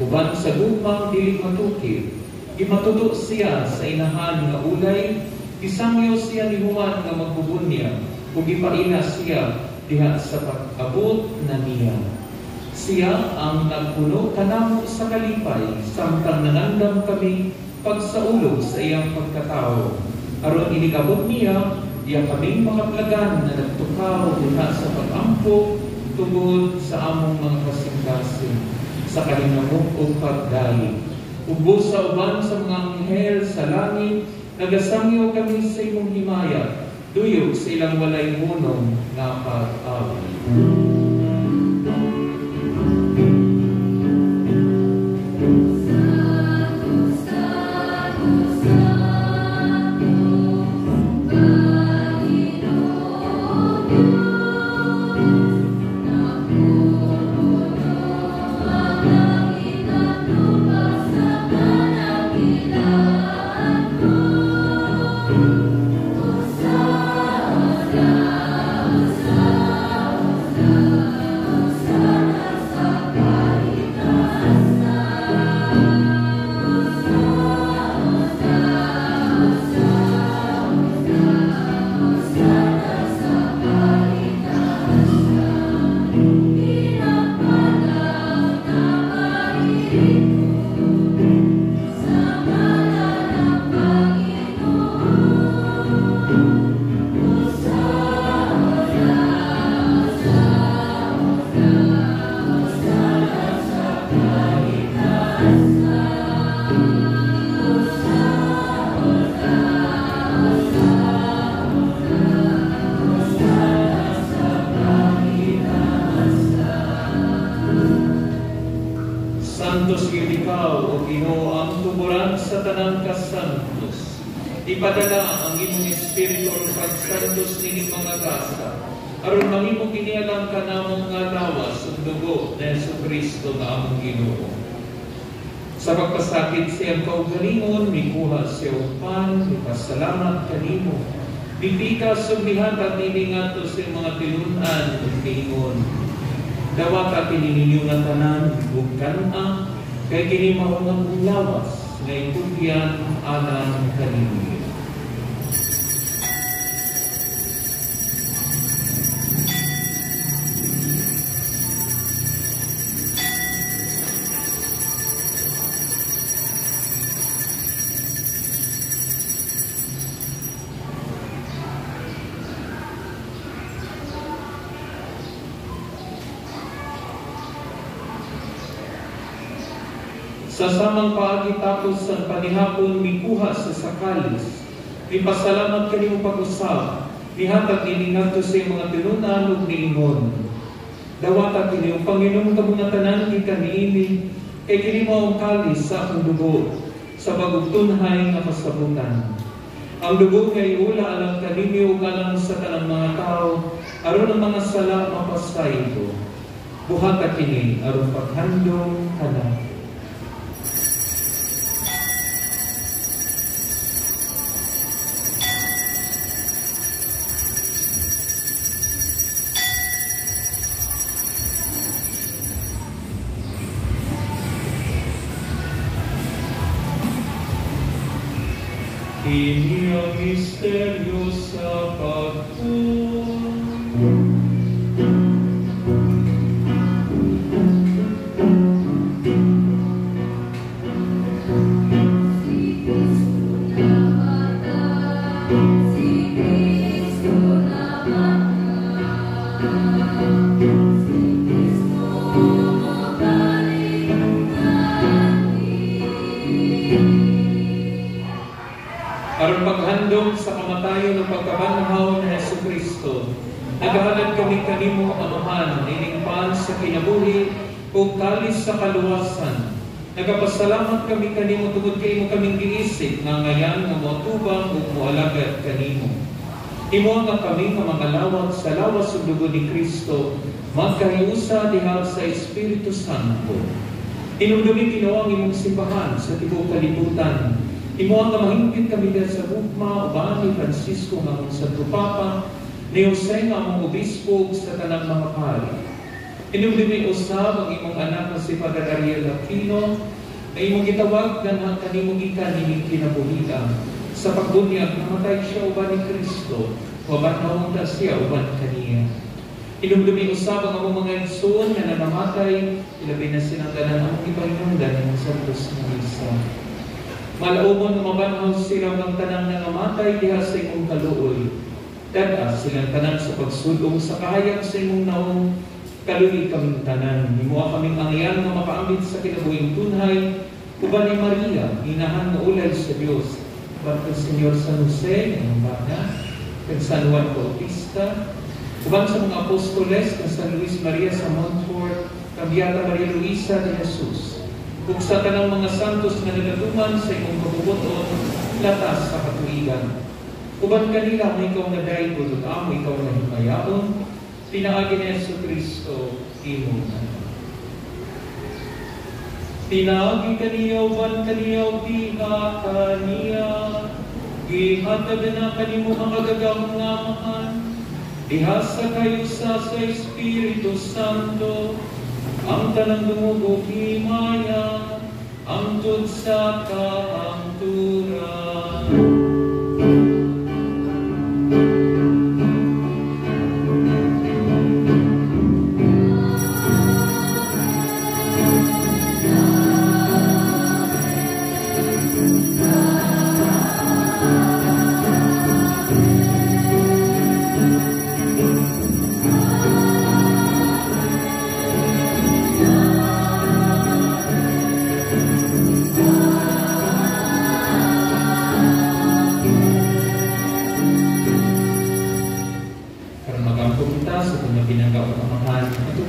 uban sa gugmang dili matukib. Gimatuto siya sa inahan nga ulay, gisangyo siya ni Juan nga magbubunya ug gipaila siya diha sa pag-abot na niya. Siya ang nagpuno kanamo sa kalipay samtang nangandam kami pagsaulog sa iyang pagkatao. Aron inikabot niya, diya kaming makaplagan na nagtukaw diha sa pag-ampo tungod sa among mga kasing-kasing sa kahinamok ug pagdaig. Ug sa uban sa mga anghel sa langit, nagasangyo kami sa imong himaya, duyog sa ilang walay hunong nga pag-awit. Ipadala ang imong espiritu aron pagsantos nining mga gasa, aron mahimo kini alang kanamong nga lawas ug dugo ni Jesu Kristo nga among Ginoo. Sa pagpasakit sa iyang kaugalingon, mikuha siya og pan, mipasalamat kanimo, mipikas ug mihatag niini ngadto sa iyang mga tinun-an ug miingon: Dawata kini ninyo nga tanan ug kan-a, kay kini mao ang akong lawas nga itugyan alang kaninyo. Sa samang paagi tapos ang panihapon mikuha sa sakalis, mipasalamat kanimo pag-usab, mihatag niini ngadto sa iyang mga tinun-an ug niingon: Dawata kini ug panginom kamo nga tanan gikan niini, kay kini mao ang kalis sa akong dugo sa bagong tunhay nga kasabutan. Ang dugo nga iula alang kaninyo ug alang sa tanang mga tawo, aron ang mga sala mapasaylo. Buhata kini aron paghandom kanako. Kini ang misteryo sa pagtuo. Si Kristo namatay, si Kristo namatay, si Kristo mobalik kani. Aron paghandom sa kamatayon ug pagkabanhaw ni Hesukristo, nagahalad kami kanimo, Amahan, nining pan sa kinabuhi ug kalis sa kaluwasan. Nagapasalamat kami kanimo tungod kay imo kaming giisip nga ngayan nga moatubang ug moalagad kanimo. Imo nga kami nga mga lawat sa lawas ug dugo ni Kristo magkahiusa diha sa Espiritu Santo. Hinumdumi Ginoo ang imong simbahan sa tibuok kalibutan. Imo nga mahingpit kami diha sa gugma uban ni Francisco nga among Santo Papa, ni Jose nga among obispo ug sa tanang mga pari. Hinumdumi usab ang imong anak nga si Father Ariel Aquino na imong gitawag ganhang kanimo gikan nining kinabuhia. Sa pagbunyag namatay siya uban ni Kristo, mabanhaw ta siya uban kaniya. Hinumdumi usab ang among mga igsoon nga nanamatay, ilabi na silang tanan among gipahinungdan ng santos nga misa. Malaumon nga mabanhaw sila ng tanang nangamatay diha sa imong kaluoy. Dad-a silang tanan sa pagsulong sa kahayag sa imong naong, kaluoy kaming tanan. Himoa kaming angyan nga makaambit sa kinabuhing tunhay, uban ni Maria, inahan nga ulay sa Dios, uban kang Senyor San Jose, ang bana, kang San Juan Bautista, uban sa mga apostoles, kang San Luis Maria sa Montfort, kang Beata Maria Luisa de Jesus, ug sa tanang mga santos nga nagatuman sa imong kabubuton, latas sa katuigan. Uban kanila ang ikaw nga daygon ug amo ikaw nga himayaon, pinaagi ni Hesukristo imong anak. Pinaagi kaniya uban kaniya ug diha kaniya, gihatag na kanimo ang kagagahom nga Amahan, diha sa kayusa sa Espiritu Santo, ang tanang dungog ug himaya, hangtod sa kaangturan.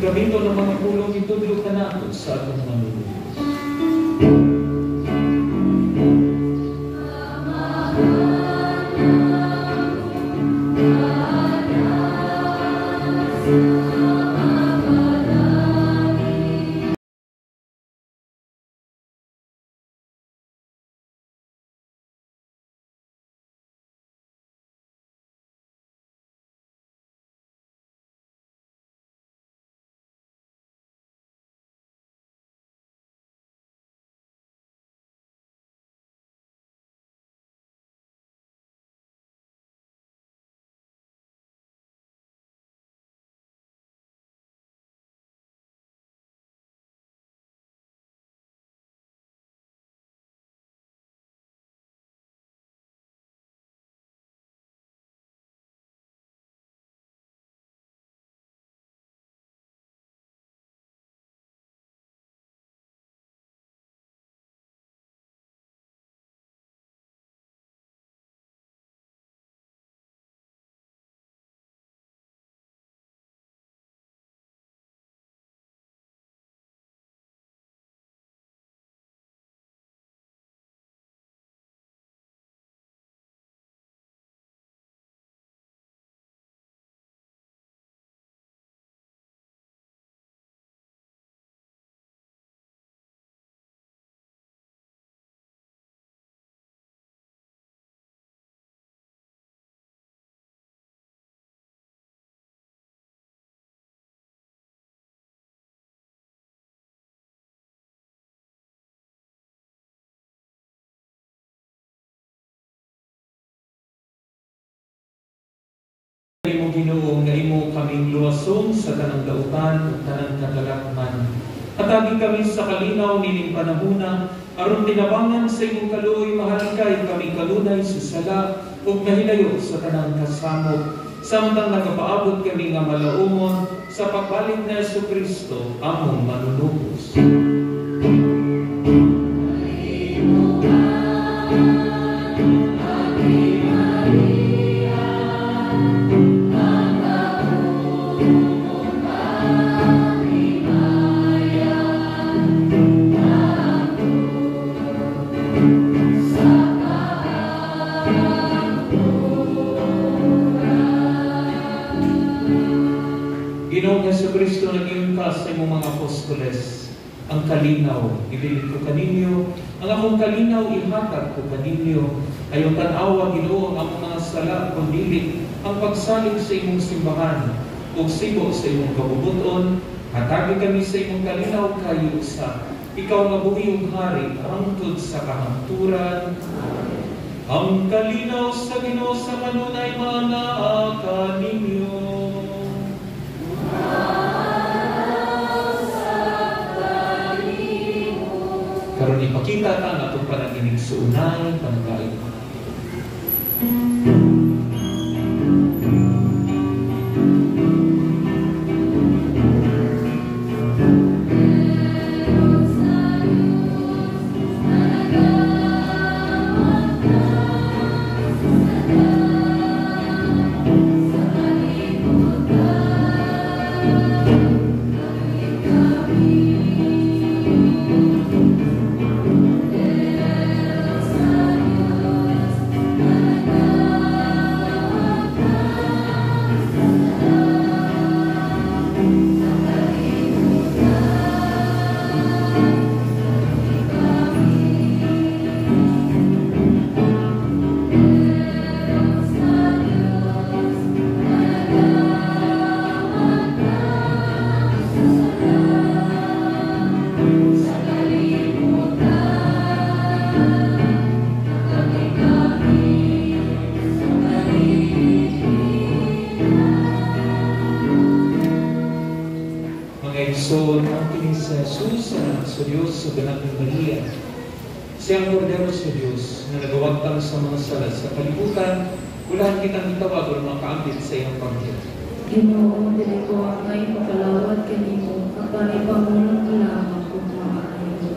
Gamiton ng mga pulong itudlo kanato sa atong manluluwas. kanimo Ginoo nga imo kaming luwason sa tanang dautan ug tanang katalakman. Hatagi kami sa kalinaw nining panahuna aron tinabangan sa imong kaluoy mahalangkay kami kalunay sa sala ug mahilayo sa tanang kasamok, samtang nagapaabot kami nga malaumon sa pagbalik ni Hesukristo among manunubos. Ginoong Hesukristo, nag-iyon ka sa imong mga apostoles, ang kalinaw ibilin ko kaninyo, ang akong kalinaw ihatag ko kaninyo. Ayaw tan-awa, Ginoo, ang among mga sala, kundi ang pagsalig sa imong simbahan ug sibo sa imong kabubut-on. Hatagi kami sa imong kalinaw kayo sa ikaw nga buhi ug hari hangtod sa kahangturan. Ang kalinaw sa Ginoo sa kanunay maanaa kaninyo. Karon ipakita ta ang atong panaginig sa unay panaglain. So, ang kini sa Jesus, sa Diyos, sa ganap ni Maria, siyang kordero sa Diyos na nagawagtang sa mga sala sa kalibutan, ulahan kitang itawag o makaambit sa iyang pangkit. Ginoo, dili ko angay makalawat kanimo, apan ipamulong ko lamang kung maayo.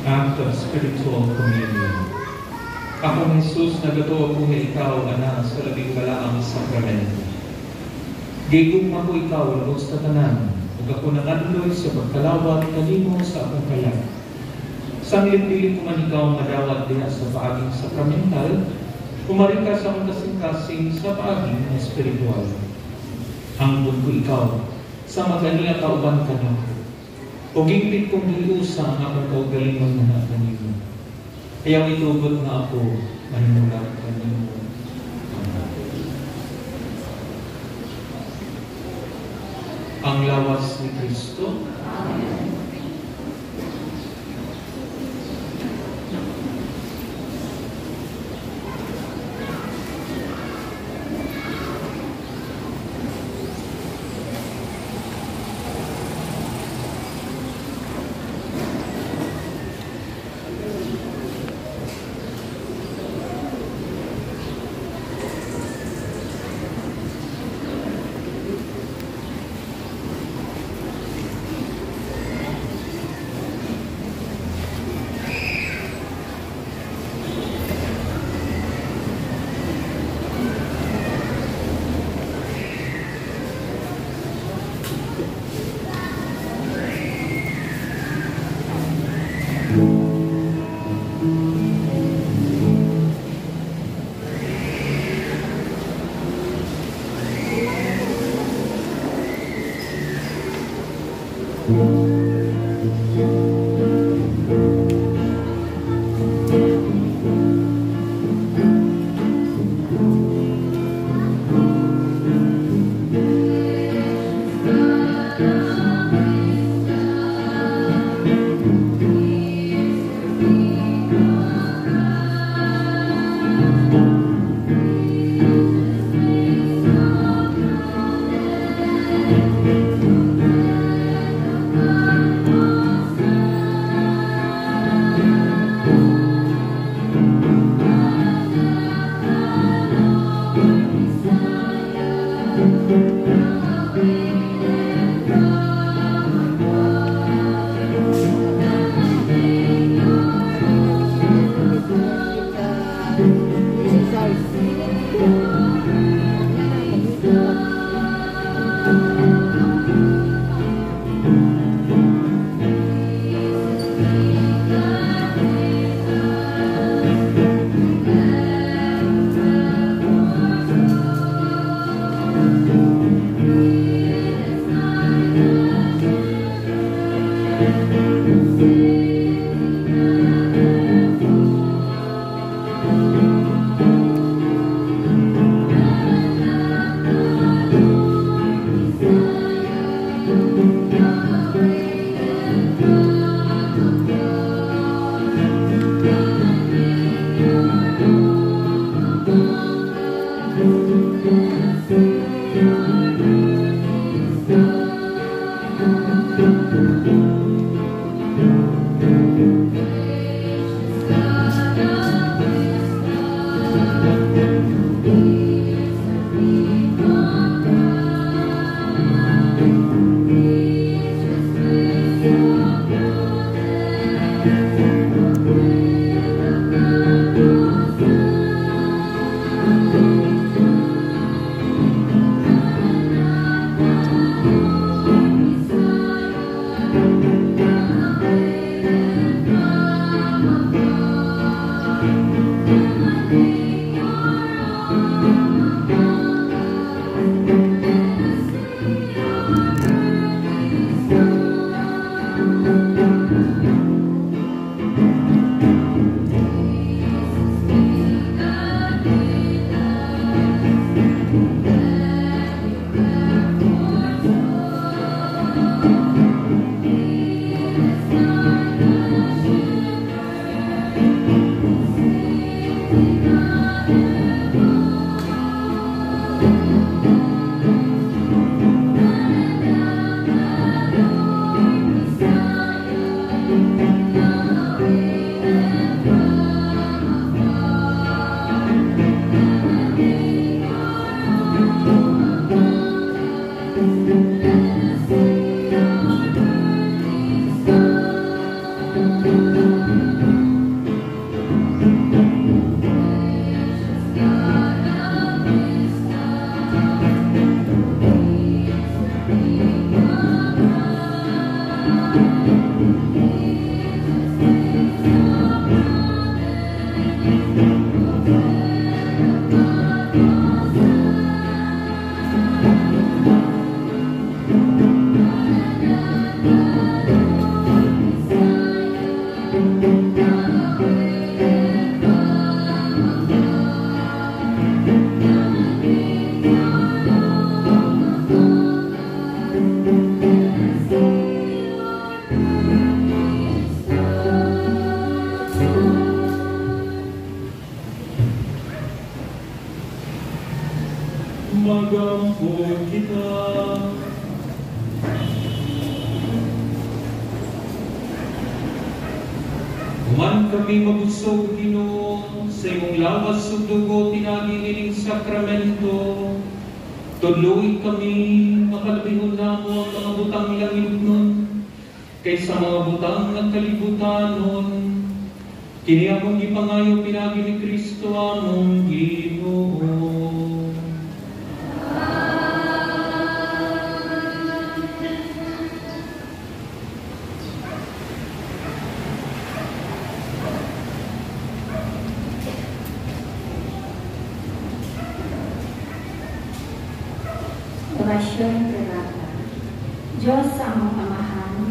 Act of Spiritual Communion. Akong Jesus, nagatuo ko nga ikaw, ana, sa labing balaang sakramento. Gigugma ko ikaw, lubos sa tanan, ug ako nangadloy sa pagkalawat kanimo sa akong kalag. Sanglit dili ko man ikaw madawat diha sa paaging sakramental, kumari ka sa akong kasing-kasing sa paaging espiritual. Hanggon ko ikaw, sa mag-aniya kauban ka nako. O gigpit kong giusa ang akong kaugalingon na kanimo. Ayaw itugot nga ako, mahimulat kanimo. Amen. Ang lawas ni Kristo. Amen. Magampo kita. Human kami mabusog, Ginoo, sa imong lawas ug dugo tinagi nining sakramento. Tudloi kami makalabihon namo ang mga butang langitnon kaysa mga butang nga kalibutanon. Kini among gipangayo pinaagi ni Kristo among Ginoo. Orasyon Privada. Diyos among Amahan,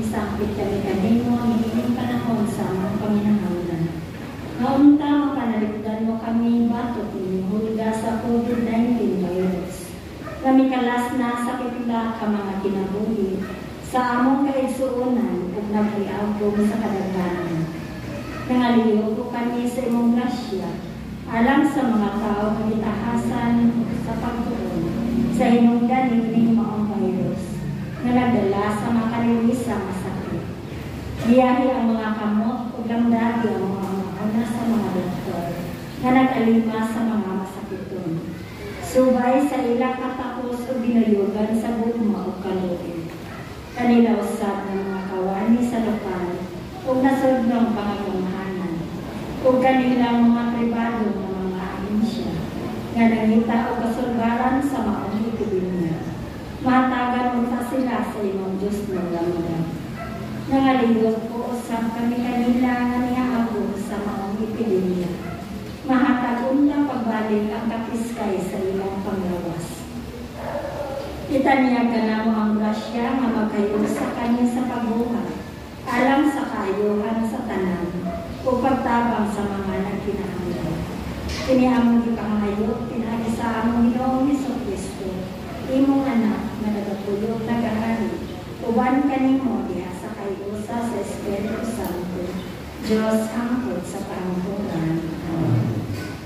naghiagom sa kadaghanan. Nangaliw ko kami sa imong grasya, alang sa mga tao nga gitahasan sa pagtuon sa hinungdan niining maong virus nga nagdala sa makalilisa nga sakit. Giyahi ang mga kamot ug lamdagi ang mga una sa mga doktor nga nag-alima sa mga masakiton. Subay sa ilang katakos ug ginuyugan sa gugma ug kaluoy. Kanila usab ng mga kawani sa lokal ug nasudnong pangagamhanan ug kanilang mga pribado nga mga ahensya nga nangita og kasulbaran sa maong epidemya. Mahatagan unta sila sa imong Diyos ng lamdam. Nangaliyok po usab kami kanila nga nihaagom sa maong epidemya. Mahatag unta pagbalik ang kapiskay sa ilang panglawas. Itanyag kanamo ang grasya nga magkayusa kami sa pagbuhat, alang sa kaayuhan sa tanan, ug pagtabang sa mga nagkinahanglan. Kini among gipangayo pinaagi sa among Ginoong Hesus Kristo, imong Anak nga nagapuyo nagahari uban kanimo diha sa kaiusa sa Espiritu Santo, Dios hangtod sa kahangturan. Amen.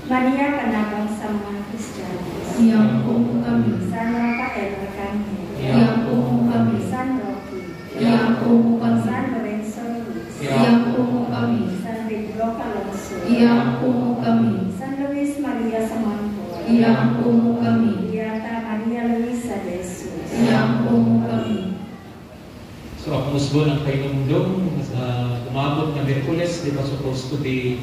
Maria, panabang sa mga Kristiyano. Iampo mo kami. San Rafael Arcangel. Iampo mo kami. San Roque. Iampo mo kami. San Lorenzo Ruiz. Iampo mo kami. San Pedro Calungsod. Iampo mo kami. San Luis Maria Samonfort. Iampo mo kami. Beata Maria Luisa de Jesus. Iampo mo kami. So ako usbon ang kainumdum, umabot na Miyerkules, di ba, supposed to be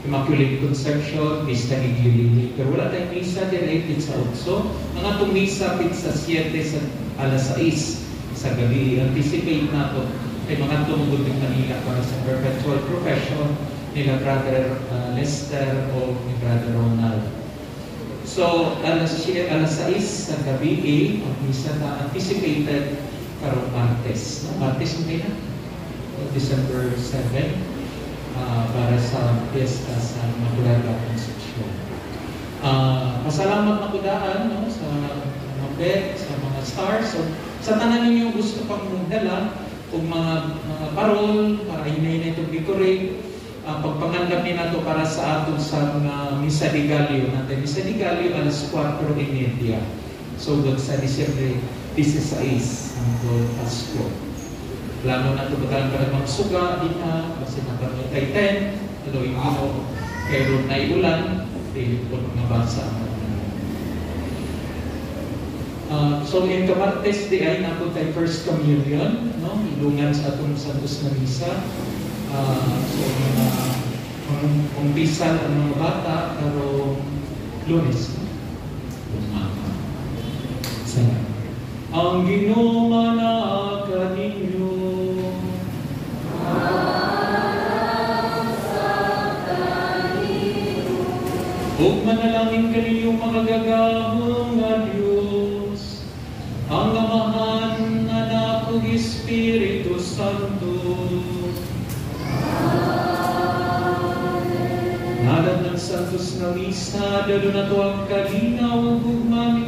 Immaculate Conception, Misa ni Glilili. Pero wala tayong misa dire, pitsa 8. Ang atong misa, pitsa 7 sa alas 6 sa gabi. Anticipate na to kay mga tumugod ng Manila para sa perpetual profession nila Brother Lester o ni Brother Ronald. So, alas 6 sa gabi, eh, ang misa na anticipated karong Martes. No? Martes mo na? December 7, para sa fiesta sa Immaculada Concepcion. Pasalamat na ko daan, no, sa mga pet, sa mga stars. So, sa tanan ninyo gusto pang magdala og mga parol para hinay na itong decorate, pagpangandam ni nato para sa atong sa mga Misa de Gallo natin. Misa de Gallo alas 4:30. So, sa Disyembre 16 hangtod Pasko. Plano na ito bagalan para magsuga, di na, kasi na kay 10, ano yung Ginoo, pero naiulan, dili po mga basa. So in Kamartes di ay nato tay First Communion, no? Ilungan sa atong Santos na Misa. So mga umpisal ang mga bata pero Lunes, no? Salamat. Ang Ginoo naa kaninyo. Ug manalangin kaninyong makagagahom nga Dios, ang Amahan, Anak ug Espiritu Santo. Amen. Ngalan ng Santos na Misa, dalo na to ang kalinaw ug gugma ni